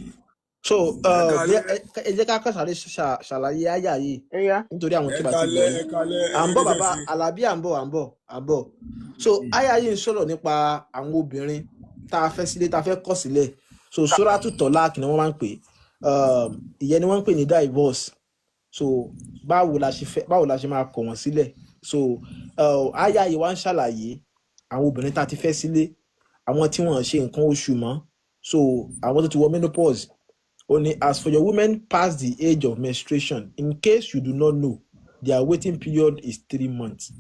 So Ẹ kálẹ́. ẹ jẹ́ ká kàn sáré ṣàlàyé àyà yìí Ẹ yá. nítorí àwọn Ẹ tí bá ti gbọ́ kálẹ́. yé. Ẹ kálẹ́. À ń bọ̀. Ẹ̀yin Bàbá oníṣẹ̀ṣe. Alábí, à ń bọ̀, à ń bọ̀, à ń bọ̀. So àyà yìí ń sọ̀rọ̀ nípa àwọn obìnrin tá a fẹ́ sílé, tá a fẹ́ kọ̀ sílẹ̀. So Suratu Talaq ni wọ́n máa ń pè é. Ìyẹn ni wọ́n ń pè ní divorce. So báwo la ṣe fẹ́, báwo la ṣe máa kọ̀ wọ́n sílẹ̀? So àyà yìí wá ń ṣàlàyé àwọn obìnrin tá a ti fẹ́ sílé, àwọn tí wọ́n ṣe nǹkan oṣù mọ́, so àwọn tó ti wọ menopause. Ó ní as for your women past the age of menstruation, in case you do not know, their waiting period is 3 months.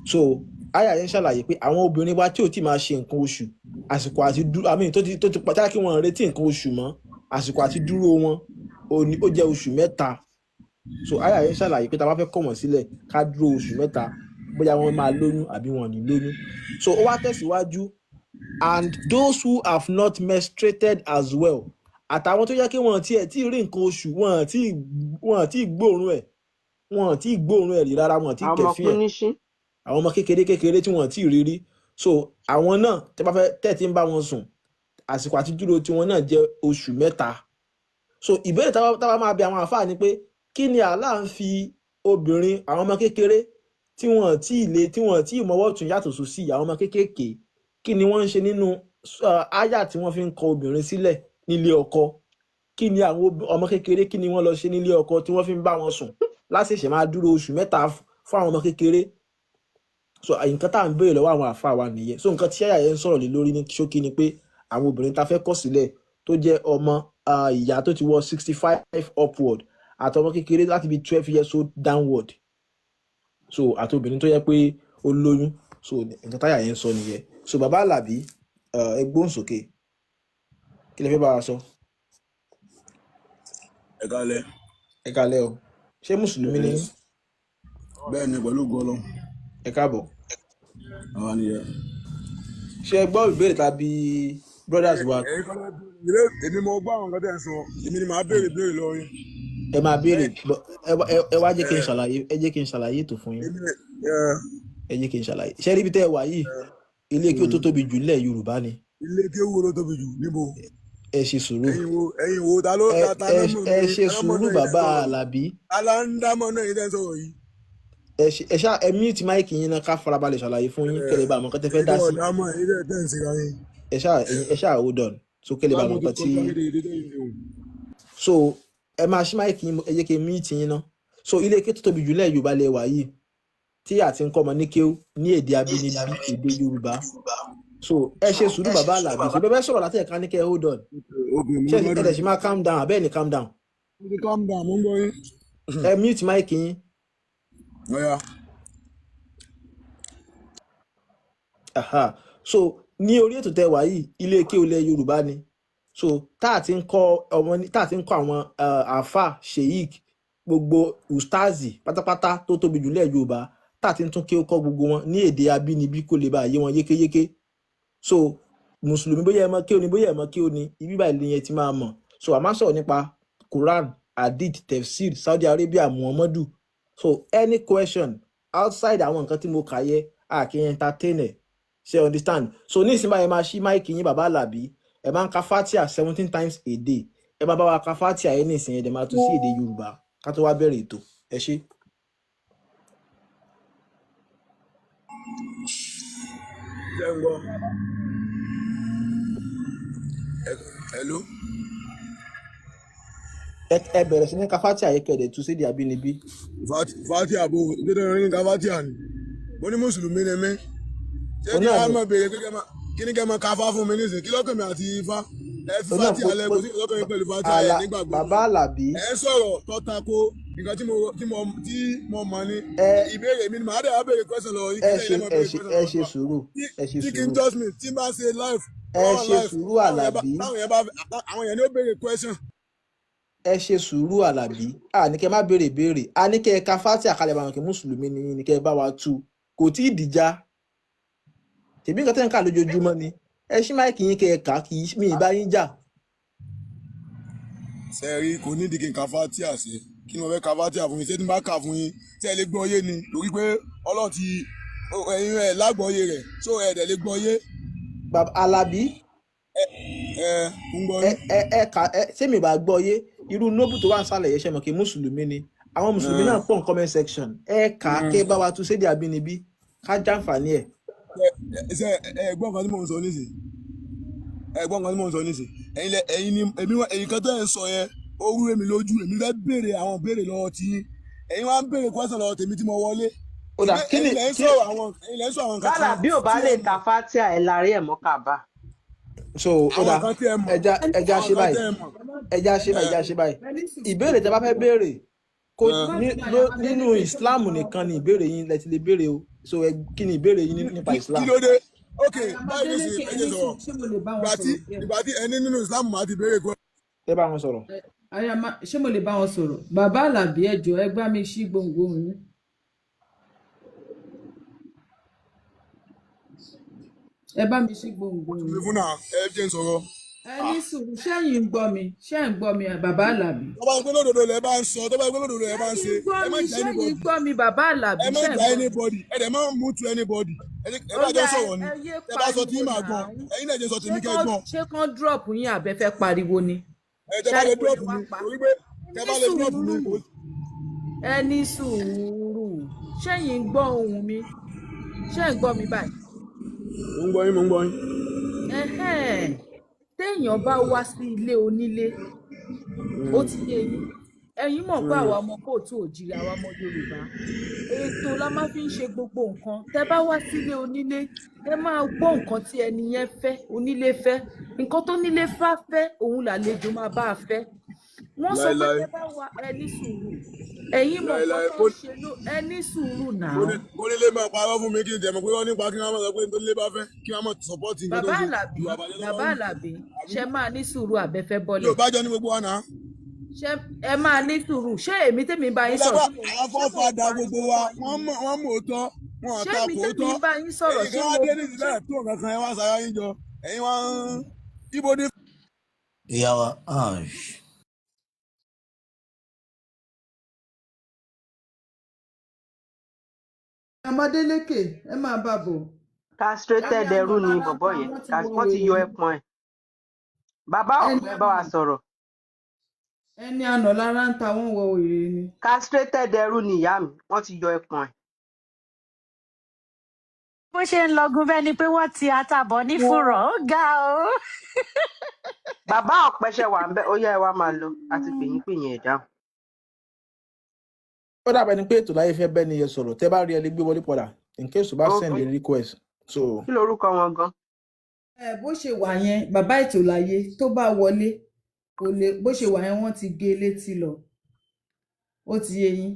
So Àyà yẹn ṣàlàyé pé àwọn obìnrin wa tí ò tí máa ṣe nǹkan oṣù, àsìkò àti dúró, àmì tó ti pàtàkì kí wọ́n retí nǹkan oṣù mọ́, àsìkò àti dúró wọn ó jẹ́ oṣù 3. So àyà yẹn ṣàlàyé pé tá a bá fẹ́ kọ̀ wọ́n sílẹ̀, ká dúró oṣù 3, bóyá wọ́n máa lóyún àbí wọn ò ní lóyún. So ó wá tẹ̀síwájú, and those who have not menstruated as well, àtàwọn tó jẹ́ kí wọ́n tiẹ̀ tí rí nǹkan oṣù, wọ́n tí gbóòórùn ẹ̀, wọ́n tí gbóòórùn ẹ̀ rí rárá, wọ́n tí Àwọn ọmọ kẹ̀fín ẹ̀, píníṣín. àwọn ọmọ kékeré kékeré tí wọ́n tí rí rí. So àwọn náà, tẹ́ bá fẹ́ tẹ́ tí ń bá wọn sùn, àsìkò àti dúró tiwọn náà jẹ́ oṣù 3. So ìbéèrè táwa máa bi àwọn àáfàá ni pé, kí ni Allah ń fi obìnrin, àwọn ọmọ kékeré tí wọ́n tí ì lè, tí wọ́n tí ì mọwọ́ tún yàtọ̀ sósì, àwọn ọmọ kéékèèké, kí ni wọ́n ń ṣe nínú áyà tí wọ́n fi ń kọ obìnrin sílẹ̀ nílé ọkọ? Kí ni àwọn ọmọ kékeré, kí ni wọ́n lọ ṣe nílé ọkọ tí wọ́n fi ń bá wọn sùn láti ṣẹ̀ máa dúró oṣù 3 fún àwọn ọmọ kékeré? So nǹkan tá à ń béèrè lọ́wọ́ àwọn àáfàá wa nìyẹn. So nǹkan tí àyà yẹn ń sọ̀rọ̀ lé lórí ní ṣókí ni pé àwọn obìnrin tá fẹ́ kọ̀ sílẹ̀ tó jẹ́ ọmọ ìyá tó ti wọ 65 upward, àtọmọ kékeré láti bí 12 years old downward, so àti obìnrin tó yẹ pé ó lóyún. So nǹkan táyà yẹn ń sọ nìyẹn. So bàbá Àlàbí, ẹ gbóhùn sókè, kí lẹ fẹ́ bá wa sọ? Ẹ kálẹ́. Ẹ kálẹ́ o. Ṣé mùsùlùmí ni yín? Bẹ́ẹ̀ ni, pẹ̀lú ògo Ọlọ́run. Ẹ káàbọ̀. Àwa nìyẹn. Ṣé ẹ gbọ́ ìbéèrè tàbí brothers wa? Ẹ̀yin kọ́ ló béèrè, èmi mo gbọ́ àwọn nǹkan tẹ́ ń sọ, èmi ni màá béèrè béèrè lọ́wọ́ yín. Ẹ máa béèrè, ẹ wá jẹ́ kí n ṣàlàyé, ẹ jẹ́ kí n ṣàlàyé ètò fún yín. Èmi Ẹ jẹ́ kí n ṣàlàyé. Ṣé rí ibi tẹ́ ẹ wà yìí, ilé kí ó tó tóbi jù nílẹ̀ Yorùbá ni. Ilé kéwú wo ló tóbi jù níbo? Ẹ ṣe sùúrù. Ẹ̀yin wo ta ló Ẹ ta ta ẹ ló mọ̀ ẹ ní ṣe ta ló mọ̀ sùúrù, náà yìí tẹ́ ń bàbá sọ̀rọ̀ yìí? Àlàbí. Ta ló ń dámọ̀ náà yìí tẹ́ ń sọ̀rọ̀ yìí? Ẹ ṣe, ẹ ṣá, ẹ mute mic yín náà, ká farabalẹ̀ ṣàlàyé fún yín, kẹ́ lè bá àmọ́ nǹkan tẹ́ fẹ́ Èyí dá tó sí. ọ̀dà mọ̀ èyí tẹ́ ń ṣe yín. Ẹ ṣá hold on, so kẹ́ lè bá Bá àmọ́ mo ti nǹkan tí kọjá kéde tẹ́yìn ṣe òun. So ẹ máa ṣí mic yín, ẹ jẹ́ kí n mute yín náà. So ilé ké tó tóbi jù nílẹ̀ Yorùbá lẹ wà yìí, tí a ti ń kọ́ ọmọ ní kéwú ní èdè abínibí, èdè Yorùbá. So ẹ ṣe sùúrù, bàbá Àlàbí. Ṣe bẹ́ẹ̀ sọ̀rọ̀ láti ẹ̀ka ní kẹ́ ẹ hold on. Ok, mo Ṣé ń ẹ gbádùn dẹ̀ yín. ṣe máa calm down abẹ́ẹ̀ ni? Calm down. Mo ti calm down, mo ń gbọ́ yín. Ẹ mute mic yín. Ọ̀ya. Aha. So ní orí ètò tẹ wà yìí, ilé kéwú ilẹ̀ Yorùbá ni. So tá a ti ń kọ́ ọmọ tá a ti ń kọ́ àwọn àáfà, sheik, gbogbo ustazi pátápátá tó tóbi jù nílẹ̀ Yorùbá, tá a ti ń tún kéwú kọ́ gbogbo wọn ní èdè abínibí kó lè bá yé wọn yékéyéké. So mùsùlùmí, bóyá ẹ mọ̀ kéwú ni, bóyá ẹ mọ̀ kéwú ni, ibi báyìí ni ẹ ti máa mọ̀. So a máa ń sọ̀rọ̀ nípa Quran, hadith, tefsir, Saudi Arabia, Muhammadu. So any question outside àwọn nǹkan tí mo kà yẹ, a kì í entertain ẹ̀. Ṣe understand? So ní ìsinmi báyìí, ẹ máa ṣí mic yín, bàbá Àlàbí. Ẹ máa ń ka fatia 17 times a day. Ẹ máa bá wa ka fatia yẹn ní ìsìn, ẹ dẹ̀ máa tún sí èdè Yorùbá ká tó wá bẹ̀rẹ̀ ètò. Ẹ ṣé. Ṣé ń gbọ́? Hello. Ẹ bẹ̀rẹ̀ sí ní ka fatia yẹn, kẹ̀dẹ̀ tún sí èdè abínibí. Fatia bo dídán ní ká Fatia ni. Mo ní mùsùlùmí ni mí. Ṣé Òun kí náà á ni mọ̀ béèrè pé kí ni kẹ́ máa ka fá fún mi nísìnyí? Kí lọ́kàn mi àti ifá? Ẹ fi Òun náà Fatia lẹ, kò sí lọ́kàn mi pẹ̀lú Fatia ẹ̀ àlà nígbàgbọ́. Bàbá Àlàbí. Ẹ sọ̀rọ̀ tó tako nǹkan tí mo mọ̀ ni. Ìbéèrè mi ni màá dẹ̀ wá béèrè question lọ́wọ́ yín, Ẹ kí ṣe lẹ́yìn náà máa ẹ béèrè ṣe question ẹ lọ́wọ́ ṣe wa. sùúrù. Ẹ ṣe Tí King sùúrù. Jasmine tí n bá ṣe live, Ẹ wọ́n wà ṣe live, sùúrù, táwọn yẹn bá Àlàbí. táwọn yẹn bá àwọn yẹn ní ó béèrè question. Ẹ ṣe sùúrù, Àlàbí. A ní kẹ́ má béèrè béèrè, a ní kẹ́ ẹ ka fatia kalẹ̀ bá wọn kí mùsùlùmí ni yín, ní kẹ́ ẹ bá wa tú. Kò tí ì dìjà. Tèmi nǹkan tẹ́ ń kà lójoojúmọ́ ni. Ẹ ṣí mic yín kẹ́ ẹ kà á, kì í mi ì bá yín jà. Sẹ́ẹ̀rí, kò ní ìdí kí n ka fatia sí. Kí ni mo fẹ́ ka fatia fún yín? Ṣé tí n bá kà fún yín, tí ẹ lè gbọ́ yé ni? Torí pé Ọlọ́run ti ẹ̀yin ẹ̀ lágbọ́yé rẹ̀, so ẹ̀ dẹ̀ lè gbọ́ yé. Bàbá Àlàbí. Ẹ ń gbọ́ Ẹ yín. ẹ kà ẹ. Ṣé mi bá gbọ́ yé, irú nóbù tó wà ń sàlẹ̀ yẹn, ṣe mọ̀ kí mùsùlùmí ni? Àwọn mùsùlùmí náà pọ̀ ní comment section. Ẹ kà á, kẹ́ ẹ bá wa tú sédè àbínibí, ká jàǹfààní ẹ̀. Ṣe ẹ gbọ́ nǹkan tí mò ń sọ nísìn? Ẹ gbọ́ nǹkan tí mò ń sọ nísìn? Ẹ̀yin lẹ ẹ̀yin ni èmi wá. Èyí kan tó ẹ̀ ń sọ yẹn, ó rú èmi lójú. Èmi fẹ́ béèrè àwọn béèrè lọ́wọ́ tí yín, ẹ̀yin wá ń béèrè question lọ́wọ́ tèmi tí mo wọlé. Ó dà, kí ni Ẹ̀yin lẹ ń kí sọ̀rọ̀ àwọn, ẹ̀yin lẹ ń sọ àwọn nǹkan Bálà kan bí ò bá tí lè ẹ mọ̀. ka fatia, ẹ larí ẹ mọ́ kàbá. So ó Àwọn dà, nǹkan tí ẹ mọ̀, ẹja àwọn ṣe nǹkan báyìí. tí ẹ mọ̀. Ẹja ṣe báyìí, ẹja ṣe báyìí. Ìbéèrè tẹ bá fẹ́ béèrè kó nínú Islam nìkan ni ìbéèrè yín lẹ ti lè béèrè o. So ẹ kí ni ìbéèrè yín nípa Kí Islam? ló dé? Ok, Àyàmá báyìí nísìnyí Délékè, ẹ ẹni jẹ́ sùn, sọ̀rọ̀. ṣé mo lè bá wọn Ìgbà tí sọ̀rọ̀ díẹ̀? ìgbà tí ẹni nínú Islam máa ti béèrè kọ́. Ẹ bá wọn sọ̀rọ̀. Àyàmá, ṣé mo lè bá wọn sọ̀rọ̀? Bàbá Àlàbí, ẹ jọ̀ọ́, ẹ gbá mi sí gbohùngbohùn yín. Ẹ bá mi sí gbohùngbohùn Mi yín. fún náà ẹ jẹ́ n sọ̀rọ̀. Ẹ ní sùúrù, ṣẹ́yìn ń gbọ́ mi? Ṣé ń gbọ́ mi, bàbá Àlàbí? Tó bá yẹ pé lódodo lẹ bá ń sọ, tó bá yẹ pé lódodo lẹ bá ń Ṣẹ́yìn ṣe, ń gbọ́ ẹ má mi? jà Ṣẹ́yìn ń anybody. gbọ́ mi, bàbá Àlàbí? Ẹ má Ṣé ń jà gbọ́ mi? anybody. Ẹ dẹ̀ má mú to anybody. Ẹ Ó bá jọ yá, sọ̀rọ̀ ni. ẹ yé Tẹ bá sọ tí pariwo màá gbọ́. náà. Ẹ̀yin náà jẹ́ sọ Ṣé tèmi kẹ́ kán gbọ́. ṣé kán drop yín àbẹ fẹ́ pariwo ni? Ẹ tẹ bá lè Ṣáriwo lẹ drop wá mi, pa. torí pé tẹ Ẹ ní bá lè drop mi, sùúrù. kò Ẹ ní sùúrù. Ṣẹ́yìn ń gbọ́ ohùn mi? Ṣé ń gbọ́ mi báyìí? Mo ń gbọ́ yín, mo ń gbọ́ yín. Ẹhẹ́n. Téèyàn bá wá sí ilé onílé, ó ti yé yín. Ẹ̀yin mọ̀ pé àwa ọmọ kóòtù òjìrì, àwa ọmọ Yorùbá, ètò la máa fi ń ṣe gbogbo nǹkan. Tẹ bá wá sílé onílé, ẹ máa gbọ́ nǹkan tí ẹni yẹn fẹ́, onílé fẹ́. Nǹkan tó nílé fá fẹ́, òun làlejò máa bá a fẹ́. Wọ́n sọ pé Láéláé. tẹ bá wá, ẹ ní sùúrù. Ẹ̀yin mọ̀ nǹkan Láéláé. tó ń ṣe ló, ẹ ní sùúrù náà. Kónílé máa parọ́ fún mi kí n tẹ̀ mọ̀ pé wọ́n nípa kí wọ́n máa sọ pé nítorí bá fẹ́ kí wọ́n máa sọ̀pọ́ọ̀tì nǹkan tó Bàbá ń ṣe Àlàbí, ìwà àbàjẹ́ tó bàbá bá wù. Àlàbí, Àbí ṣe máa ní sùúrù àbẹ́fẹ́ yóò bọ́lẹ̀? bá jọ ní gbogbo wa náà. Ṣé ẹ máa ní sùúrù? Ṣé èmi tèmi bá yín Ó sọ̀rọ̀, dábàá ṣé mo àwọn ṣé mo fọ́fadà pariwo gbogbo wa mọ́ yín wọ́n ni? mọ̀ wọ́n mọ̀ òótọ́ wọn ò Ṣé ta èmi kò tèmi òótọ́. bá yín sọ̀rọ̀, Ẹ̀yin ṣé kan wá mo dé ní ṣé ìsìlẹ̀ tó nǹkan kan ẹ wá sára yín jọ. Ẹ̀yin wá ń ibo ní Ìyá wa ash. Àyàmá Délékè, ẹ máa bá bọ̀. Castrated Ẹni ẹrú àná ni lára ń bọ̀bọ́ ta yẹn. wọ́n ti wọ Wọ́n ti wèrè yọ ni. ẹpọ̀n ẹ̀. Bàbá Ẹni ọ̀pẹ bá wa àná sọ̀rọ̀. Ẹni àná lára ń ta wọ́n wọ wèrè ni. Castrated ẹrú ni ìyá mi, wọ́n ti yọ ẹpọ̀n ẹ̀. Bó ṣe ń lọgun bẹ́ẹ̀ ni pé wọ́n ti àtàbọ̀ ní fùrọ̀, ó ga o. Bàbá ọ̀pẹ ṣe wà ń bẹ́, ó yá, ẹ wá máa lọ, àti pèyín pèyín ẹ̀ dáhùn. Ó dàbẹ̀ ni pé ètò láyé fẹ́ bẹ́ẹ̀ ni yẹn sọ̀rọ̀. Tẹ́ bá rí ẹ lè gbé wọlé padà in case tó bá Ok, send a request. So kí lorúkọ wọn gan? Ẹ bó ṣe wà yẹn, bàbá ètò láyé tó bá wọlé, kò lè bó ṣe wà yẹn, wọ́n ti gé e létí lọ. Ó ti yé yín.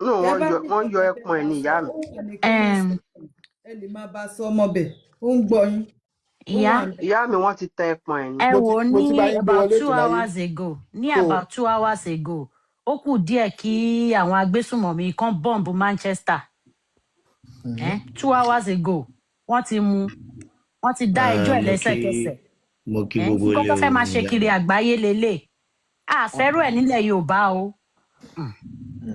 No, Tẹ wọ́n bá yọ ní wọ́n nǹkan yọ tẹ fẹ́ ẹpọ̀n ẹ̀ bá ní sọ, ìyá mi. ó wà ní comment um, section. Ẹ lè máa bá a sọ ọmọbẹ̀. Ó ń gbọ́ yín. Ó Ìyá, wà ńbẹ̀. Ìyá mi, wọ́n ti tẹ ẹpọ̀n ẹ̀ ní. ẹ mo ti wò ó, mo ní ti bá yín gbé about wọlé 2 ètò láyé. hours ago, ní So about 2 hours ago, ó kù díẹ̀ kí àwọn agbésùnmọ̀mí kan bọ́ǹbù Manchester. 2 hours ago, wọ́n ti mú, wọ́n ti dá ẹjọ́ ẹ̀ Mo kí lẹ́sẹ̀kẹsẹ̀. Mo kí gbogbo Nǹkan ilé tó o fẹ́ máa ṣe ìyá kiri mi. àgbáyé lélẹ̀, àfẹ́rù ẹ̀ nílẹ̀ Yorùbá o.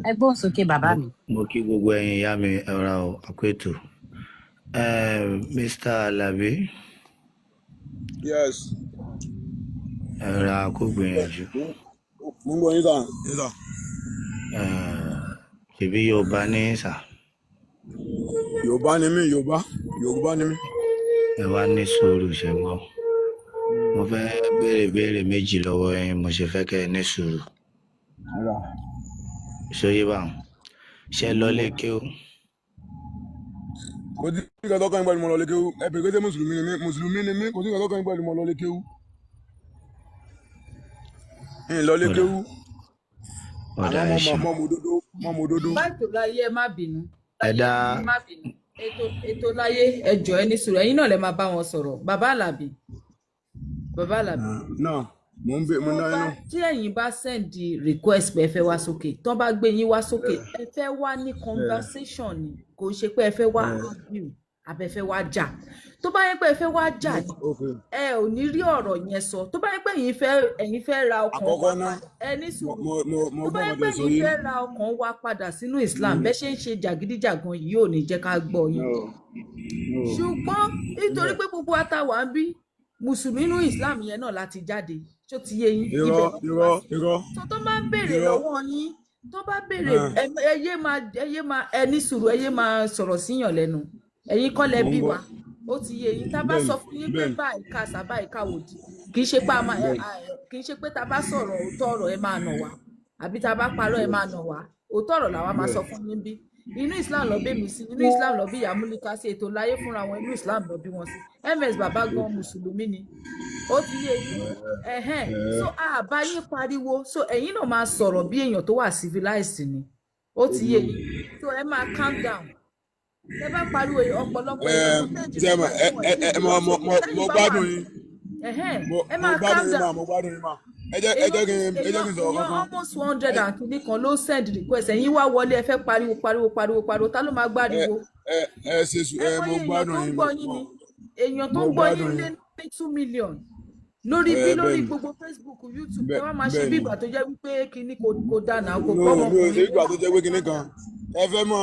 Ẹ gbóhùn sókè, bàbá Mo mi. mo kí gbogbo ẹ̀yin ìyá mi, ẹ̀ra o, àkó ètò. Mr. Alabi, Yes. ẹ̀ra kó gbìyànjú. Mo ń gbọ́ yín sà. Yes sà. Ṣèbí Yorùbá ní sà, Yorùbá ni mí, Yorùbá. Yorùbá ni mí. ẹ wá ní sùúrù ṣẹ́gbọ́n. Mo fẹ́ béèrè béèrè méjì lọ́wọ́ yín, mo ṣe fẹ́ kẹ́ ẹ ní sùúrù. Rà. Ṣóyé báwọn. Ṣé Mo ń lọlé gbọ́. kéwú? Kò sí nǹkan tó kàn yín pẹ̀lú mo lọ lé kéwú. Ẹ bèrè pé ṣé Mùsùlùmí ni mí. Mùsùlùmí ni mí. Kò sí nǹkan tó kàn yín pẹ̀lú mo lọ lé kéwú. Ń lọ lé Ọ̀dà kéwú. ọ̀dà Àmọ́ ẹ mo mọ̀ ṣeun. mọ̀ mọ̀ òdodo. Mọ̀ mọ̀ òdodo. Bàbá ètò láyé, ẹ má bínú. Ẹ dá Ẹ má bínú. Ètò láyé, ẹ jọ̀ọ́, ẹ ní sùúrù. Ẹ̀yin náà lẹ máa bá wọn sọ̀rọ̀. Bàbá Àlàbí, bàbá Àlàbí. Náà mò ń bè mo Tó ń dá bá yín lóhùn. tí ẹ̀yin bá send request pé ẹ fẹ́ wá sókè, tán bá gbé yín wá sókè, ẹ fẹ́ wá ní conversation ni, kò ń ṣe pé ẹ fẹ́ wá argue àbẹ fẹ́ wá jà. Tó bá yẹ pé ẹ fẹ́ wá jà ni, Ok. ẹ ò ní rí ọ̀rọ̀ yẹn sọ. Tó bá yẹ pé ẹ̀yin fẹ́ ra ọkàn wa Àkọ́kọ́ náà padà, ẹ ní mo sùúrù. mo mo mo Tó bá gbọ́ yẹ nǹkan pé tẹ́ sọ ẹ̀yin yé. fẹ́ ra ọkàn wa padà sínú Islam, bẹ́ ṣe ń ṣe jàgídíjàgan yìí ò ní jẹ́ ká gbọ́ yín. No, no. Ṣùgbọ́n nítorí Bẹ́ẹ̀. pé gbogbo wa tá wà ń bí mùsùlùmí, inú Islam yẹn náà láti jáde, ṣó ti yé yín? Ibẹ̀ Irọ́ ló ti wá irọ́ sí. irọ́ Tó bá ń béèrè irọ́. lọ́wọ́ yín, tó bá béèrè, Ah, ẹ yé máa, ẹ ní sùúrù, ẹ yé máa sọ̀rọ̀ síyàn lẹ́nu. Ẹ̀yin kọ́ lẹ Mo ń bí gbọ́. wa, ó ti yé yín. Tá a bá Bẹ́ẹ̀ni sọ fún yín pé bẹ́ẹ̀ni báyìí ká sà, báyìí ká wòdì, kì í ṣe pé a máa bẹ́ẹ̀ni kì í ṣe pé tá a bá sọ̀rọ̀ òótọ́ ọ̀rọ̀ ẹ máa nà wá, àbí tá a bá parọ́ ẹ bẹ́ẹ̀ni máa nà wá. Òótọ́ ọ̀rọ̀ làwa máa sọ bẹ́ẹ̀ni. fún yín bí. Inú Islam lọ bí mi sí, inú Islam lọ bí ìyá Múlíká sí, ètò láyé fúnra wọn, inú Islam lọ bí wọn sí. Ms bàbá gan mùsùlùmí ni, ó ti yé yín. Ẹhẹn, so àbá yín pariwo, so ẹ̀yin náà máa sọ̀rọ̀ bí èèyàn tó wà civilized ni, ó ti yé yín. So ẹ máa calm down. Tẹ bá pariwo yìí, ọ̀pọ̀lọpọ̀ Ẹ èèyàn tó send ṣe mọ request ẹ wọn ẹ tí ẹ ì mo lọ mo sókè. mo Tẹ́yìn mo bá wà gbádùn yín. ẹ̀hẹ́n, Mo ẹ mo máa gbádùn calm yín down. mà, mo gbádùn yín mà. Ẹ jẹ́ ẹ Èèyàn jẹ́ kí n ẹ jẹ́ èèyàn kí n sọ̀rọ̀ èèyàn kankan. almost 100 and kìíní kan ló send request, ẹ̀yin wá wọlé, ẹ fẹ́ pariwo pariwo pariwo pariwo, ta ló máa Ẹ gbáriwo? ẹ ẹ ṣe sùn Ẹ ẹ mo mọyì èèyàn gbádùn tó ń yín gbọ́ yín ni, èèyàn tó mo ń gbọ́ yín gbádùn lé yín. ní 2 million lórí Ẹ bí lórí bẹ́ẹ̀ ni, gbogbo Facebook, YouTube. bẹ́ẹ̀ Ẹ wá máa ṣe bẹ́ẹ̀ bí ni. ìgbà tó jẹ́ wípé kinní kò kò dáná, kò No, mi ò gbọ́mọkùnrin ṣe lé. ìgbà tó jẹ́ pé kinní kan. Ẹ fẹ́ mọ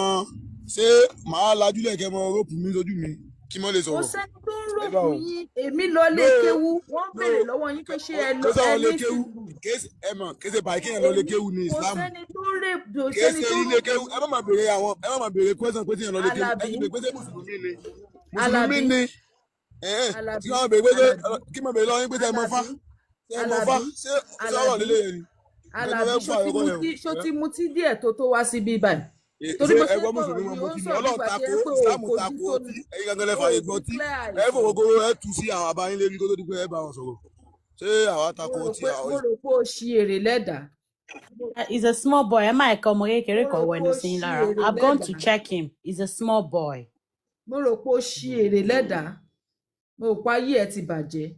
ṣé màá lajúlẹ̀ kẹ́ mọ róòpù mi sójú mi kí mo lè Kò sọ̀rọ̀. sẹ́ni tó ń Ẹ bá ròkù o. yín. Èmi lọ lé No, kéwú, wọ́n ń no, béèrè lọ́wọ́ yín pé ṣé ẹ lọ kéṣe ẹ àwọn lè ní kéwú, sùúrù. kéṣe ẹ mọ̀ kéṣe báyìí kéèyàn lọ lè Èmi kéwú ní kò Islam. sẹ́ni tó ń rè kò sẹ́ni Kéṣe tó ń ilé ròkù kéwú, yín. ẹ má máa béèrè àwọn ẹ má máa béèrè question pé téèyàn lọ lè kéwú. Ẹ Alábí, ti béèrè pé ṣé mùsùlùmí ni. Mùsùlùmí Alábí, ni. Ẹ̀hẹ́n, tí Alábí, wọ́n béèrè pé ṣé Alábí, kí mo béèrè lọ́wọ́ yín pé ṣé ẹ mọ fá, Alábí, ṣé ẹ mọ fá, Alábí, ṣé ṣé ọ̀rọ̀ Alábí, líle yẹn ni. Nǹkan tí mo Alábí, fẹ́ ṣó fà ti yọkọ yẹn o. mutí, ṣó ti mutí díẹ̀ tó tó wá síbí báyìí? Torí Ṣé bó ṣe ẹ ń gbọ́ sọ̀rọ̀ mùsùlùmí yìí, mọ ó ń mutí ni? sọ̀rọ̀ bí Ọlọ́run ìgbà tó tako, yẹ pé o Islam fojú tako tó ọtí, ní, ẹ̀yin gangan lẹ o fààyè ò gbọ́ ní ọtí. clear Ẹ eyes fòwò ni. goro ẹ tú sí àwọn àbáyín lérí kó tó di pé ẹ bá wọn sọ̀rọ̀. Ṣé àwa Mo tako rò ọtí pé àwọn mo rò pé o ṣi èrè lẹ́dàá. He's a small boy. Ẹ má ẹ̀ka ọmọ kékeré Mo kan rò wọ pé ẹnu o sí yín ṣi lára. èrè I've gone to lẹ́dàá. check him. He's a small boy. Mo rò pé o ṣi èrè lẹ́dàá. Mo rò pé ayé ẹ ti bàjẹ́.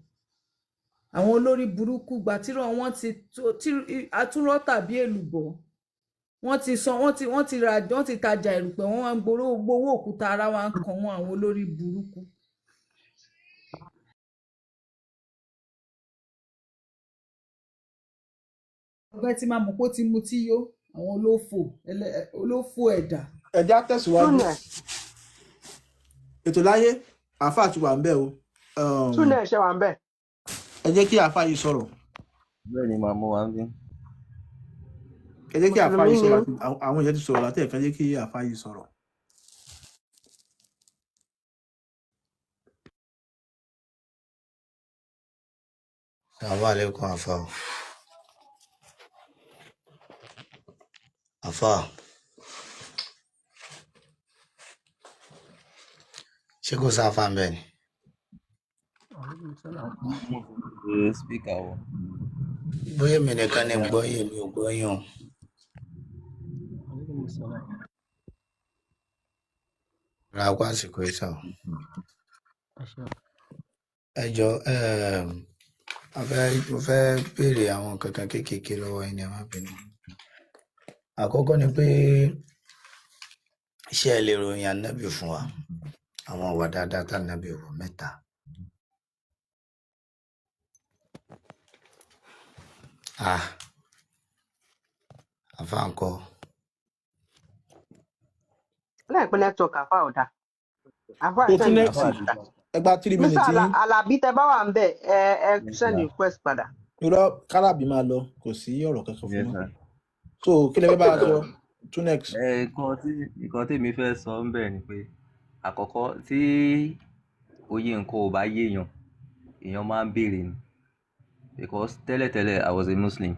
Àwọn olórí burúkú gba tírọ̀ wọn ti atúrọ́ tàbí èlùbọ́. Wọ́n ti san, wọ́n ti ra, wọ́n ti tajà erùpẹ̀, wọ́n wá ń gbowó gbowó òkúta, ara wa ń kan wọn, àwọn olórí burúkú. Ọgbẹ́ tí máa mọ̀ pé ó ti mutí yó, àwọn olófò olófò ẹ̀dá. Ẹ jẹ́ á tẹ̀síwájú. Túnẹ̀ Ètò láyé, àáfàá ti wà ń bẹ̀ o. Túnẹ̀ ṣe wà ń bẹ̀. Ẹ jẹ́ kí àáfàá yìí sọ̀rọ̀. Bẹ́ẹ̀ ni màá mú wa ń bí. Ẹ jẹ́ kí àáfàá Mùsùlùmí yìí ni sọ̀rọ̀ yín. àti àwọn èèyàn ti sọ̀rọ̀ láti ẹ̀kan, jẹ́ kí àáfàá yìí sọ̀rọ̀. Assalamu alaikum àfà o. Àfà, ṣé kò sáfà ń bẹ̀ ni? Ṣe spíkà wọ. Bóyá èmi nìkan ni ń gbọ́ yín, èmi ò gbọ́ yín o. Ra kó àsìkò yìí sà o. Ẹ jọ a fẹ́ mo fẹ́ béèrè àwọn nǹkan kan kéékèèké lọ́wọ́ yín ni, ẹ má bínú. Àkọ́kọ́ ni pé ṣé ẹ lè ròyìn ànábì fún wa? Àwọn ìwà dáadáa tá ànábì wò mẹ́ta. Ah, àfà ńkọ́. Láìpẹ́ network àfa ọ̀dà. Àfa tó send tún Àfà request next àti padà. Ẹ gba three Mr. minutes yín. Alabi tẹ bá wà ń bẹ̀, ẹ ẹ Yes send sir. request padà. Irọ́, kálábì máa lọ, kò sí ọ̀rọ̀ kankan fún Yes mọ́. sir. So kí lẹ fẹ́ bá a sọ, tunex? Ẹ nǹkan tí èmi fẹ́ sọ ń bẹ̀ ni pé àkọ́kọ́ tí òye nǹkan ò bá yéèyàn, èèyàn máa ń béèrè ni, because tẹ́lẹ̀tẹ́lẹ̀ I was a Muslim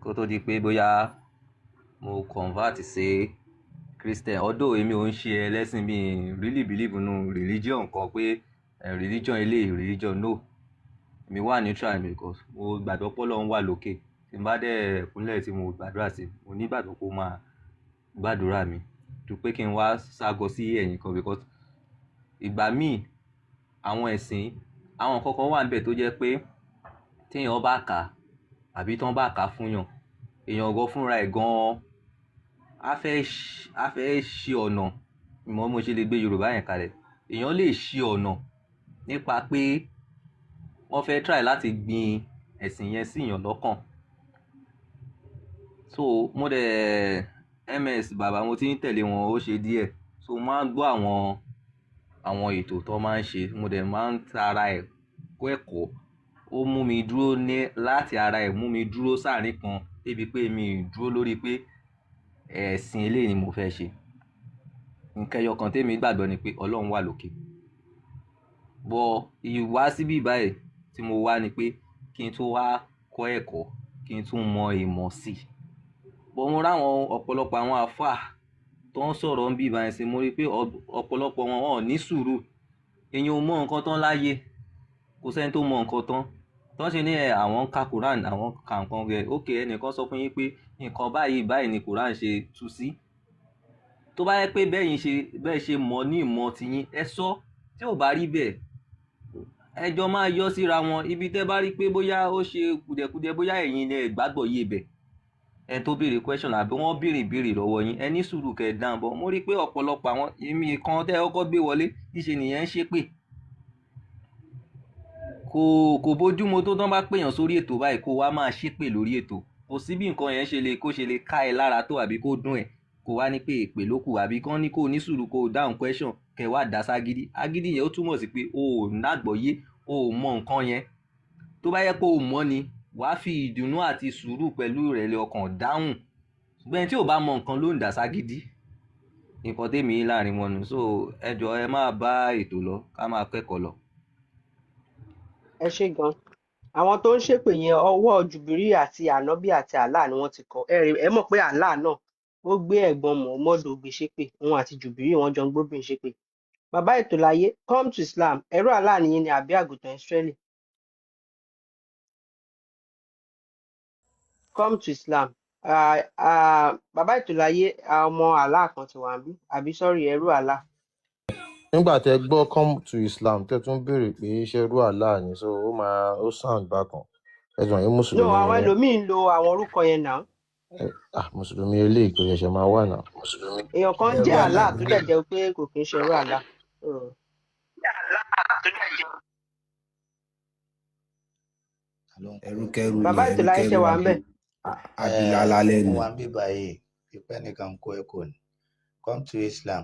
kó tó di pé bóyá mo convert sí Christian, although èmi ò ń ṣe ẹlẹ́sìn, mi really believe nínú religion kan pé religion eléyìí religion, no, èmi wà neutral because mo gbàgbọ́ pé Ọlọ́run wà lókè, tí n bá dẹ̀ kúnlẹ̀ tí mo gbàdúrà sí, mo nígbàgbọ́ pé ó máa gbàdúrà mi ju pé kí n wá ságọ sí ẹ̀yìn kan, because ìgbà míì àwọn ẹ̀sìn àwọn nǹkan kan wà níbẹ̀ tó jẹ́ pé téèyàn bá kà á àbí tán bá kà á fún yàn, èèyàn gan fúnra ẹ̀ gan-an á fẹ́ ṣe ọ̀nà ìmọ̀ mo ṣe lè gbé Yorùbá yẹn kalẹ̀, èèyàn lè ṣe ọ̀nà nípa pé wọ́n fẹ́ try láti gbin ẹ̀sìn yẹn sí èèyàn lọ́kàn. So mo dẹ̀ ms bàbá mo ti ń tẹ̀lé wọn ó ṣe díẹ̀, so mo máa ń gbọ́ àwọn ètò tó máa ń ṣe, mo dẹ̀ máa ń tara ẹ̀ kọ́ ẹ̀kọ́, ó mú mi dúró ní láti ara ẹ̀ mú mi dúró sáàrin kan débi pé mi ì dúró lórí pé ẹ̀sìn eléyìí ni mo fẹ́ ṣe. Nǹkan ẹyọ kan tèmi gbàgbọ́ ni pé Ọlọ́run wà lókè, bọ̀ ìwá síbí báyìí tí mo wá ni pé kí n tún wá kọ́ ẹ̀kọ́, kí n tún mọ ìmọ̀ sí i. Bọ̀ mo ráwọn ọ̀pọ̀lọpọ̀ àwọn àáfàá tó ń sọ̀rọ̀ ń bí báyìí sí, mo rí i pé ọ̀pọ̀lọpọ̀ wọn ò ní sùúrù, èèyàn ò mọ nǹkan tán láyé, kò sẹ́ni tó mọ nǹkan tán. Tó ń ṣe ní ẹ àwọn ń ka Quran, àwọn ń ka nǹkan rẹ̀, ókè ẹnìkan sọ fún yín pé nǹkan báyìí báyìí ni Quran ṣe tú sí, Tó bá yẹ pé bẹ́yìn ṣe bẹ́ẹ̀ ṣe mọ̀ ní ìmọ̀ tiyín, ẹ sọ. Tí ò bá rí bẹ́ẹ̀, ẹjọ́ máa yọ síra wọn. Ibi tẹ́ bá rí pé bóyá ó ṣe kùdẹ̀kudẹ, bóyá ẹ̀yin lẹ gbàgbọ́ yé bẹ̀, ẹ tó béèrè question àbí wọ́n béèrè béèrè lọ́wọ́ yín, ẹ ní sùúrù kẹ́ ẹ dáhùn. Bọ̀ mo rí i pé ọ̀pọ̀lọpọ̀ àwọn èmi kan tẹ́ ẹ kọ́kọ́ gbé wọlé, níṣe nìyẹn ń ṣépè. Kò bójúmu tó tán bá pèèyàn sórí ètò báyìí kó wá máa ṣépè lórí ètò. Kò sí bí nǹkan yẹn ṣe lè kó ṣe lè ká ẹ lára tó àbí kó dùn ẹ, kó wá ní pé èpè ló kù, àbí kán ní kó ní sùúrù kó o dáhùn question, kẹ wá dá ságídí. Agídí yẹn ó túmọ̀ sí pé o ò nágbọ̀yé, o ò mọ nǹkan yẹn. Tó bá yẹ pé o mọ̀ ni, wàá fi ìdùnnú àti sùúrù pẹ̀lú ìrẹ̀lẹ̀ ọkàn dáhùn. Ṣùgbọ́n ẹni tí ò bá mọ nǹkan ló ń dá ságídí. Nǹkan tèmi ní láàrin wọn nù. So ẹ jọ̀ọ́, ẹ máa bá ètò lọ, ká máa kẹ́kọ̀ọ́ lọ. Ẹ ṣé gan. Àwọn tó ń ṣépè yẹn, ọwọ́ Jùbìrí àti Ànábì àti Allah ni wọ́n ti kọ. Ẹ rí, ẹ mọ̀ pé Allah náà ó gbé ẹ̀gbọ́n Muhammadu gbé ṣépè, òun àti Jùbìrí wọn jọ ń gbóbìnrin ṣépè. Bàbá ètò láyé, come to Islam, ẹrú Allah nìyí ni àbí àgùntàn Ísírẹ́lì? Come to Islam. Bàbá ètò láyé, ọmọ Allah kan ti wà níbí, àbí sorry, ẹrú Allah. Nígbà tẹ gbọ́ come to Islam, tẹ tún béèrè pé ṣé irú Allah ni, so ó máa ó sound bákan. Ẹ jọ yín No, mùsùlùmí àwọn ni yín. ẹlòmíín ń lo àwọn orúkọ yẹn náà. Ah, mùsùlùmí eléyìí kò ṣẹ̀ṣẹ̀ máa wà náà. Èèyàn kan ń Ẹrú jẹ́ Allah Allah tó ni. dẹ̀ jẹ́ pé kò kí ń ṣe ẹrú Allah. Ẹrúkẹ́rú ni. Bàbá ètò láyé, ṣe Ẹrúkẹ́rú wà ń bẹ̀? abilala Mo lẹ́nu. wà ń bí báyìí, pípẹ́ nìkan kó ẹ kò ní come to Islam.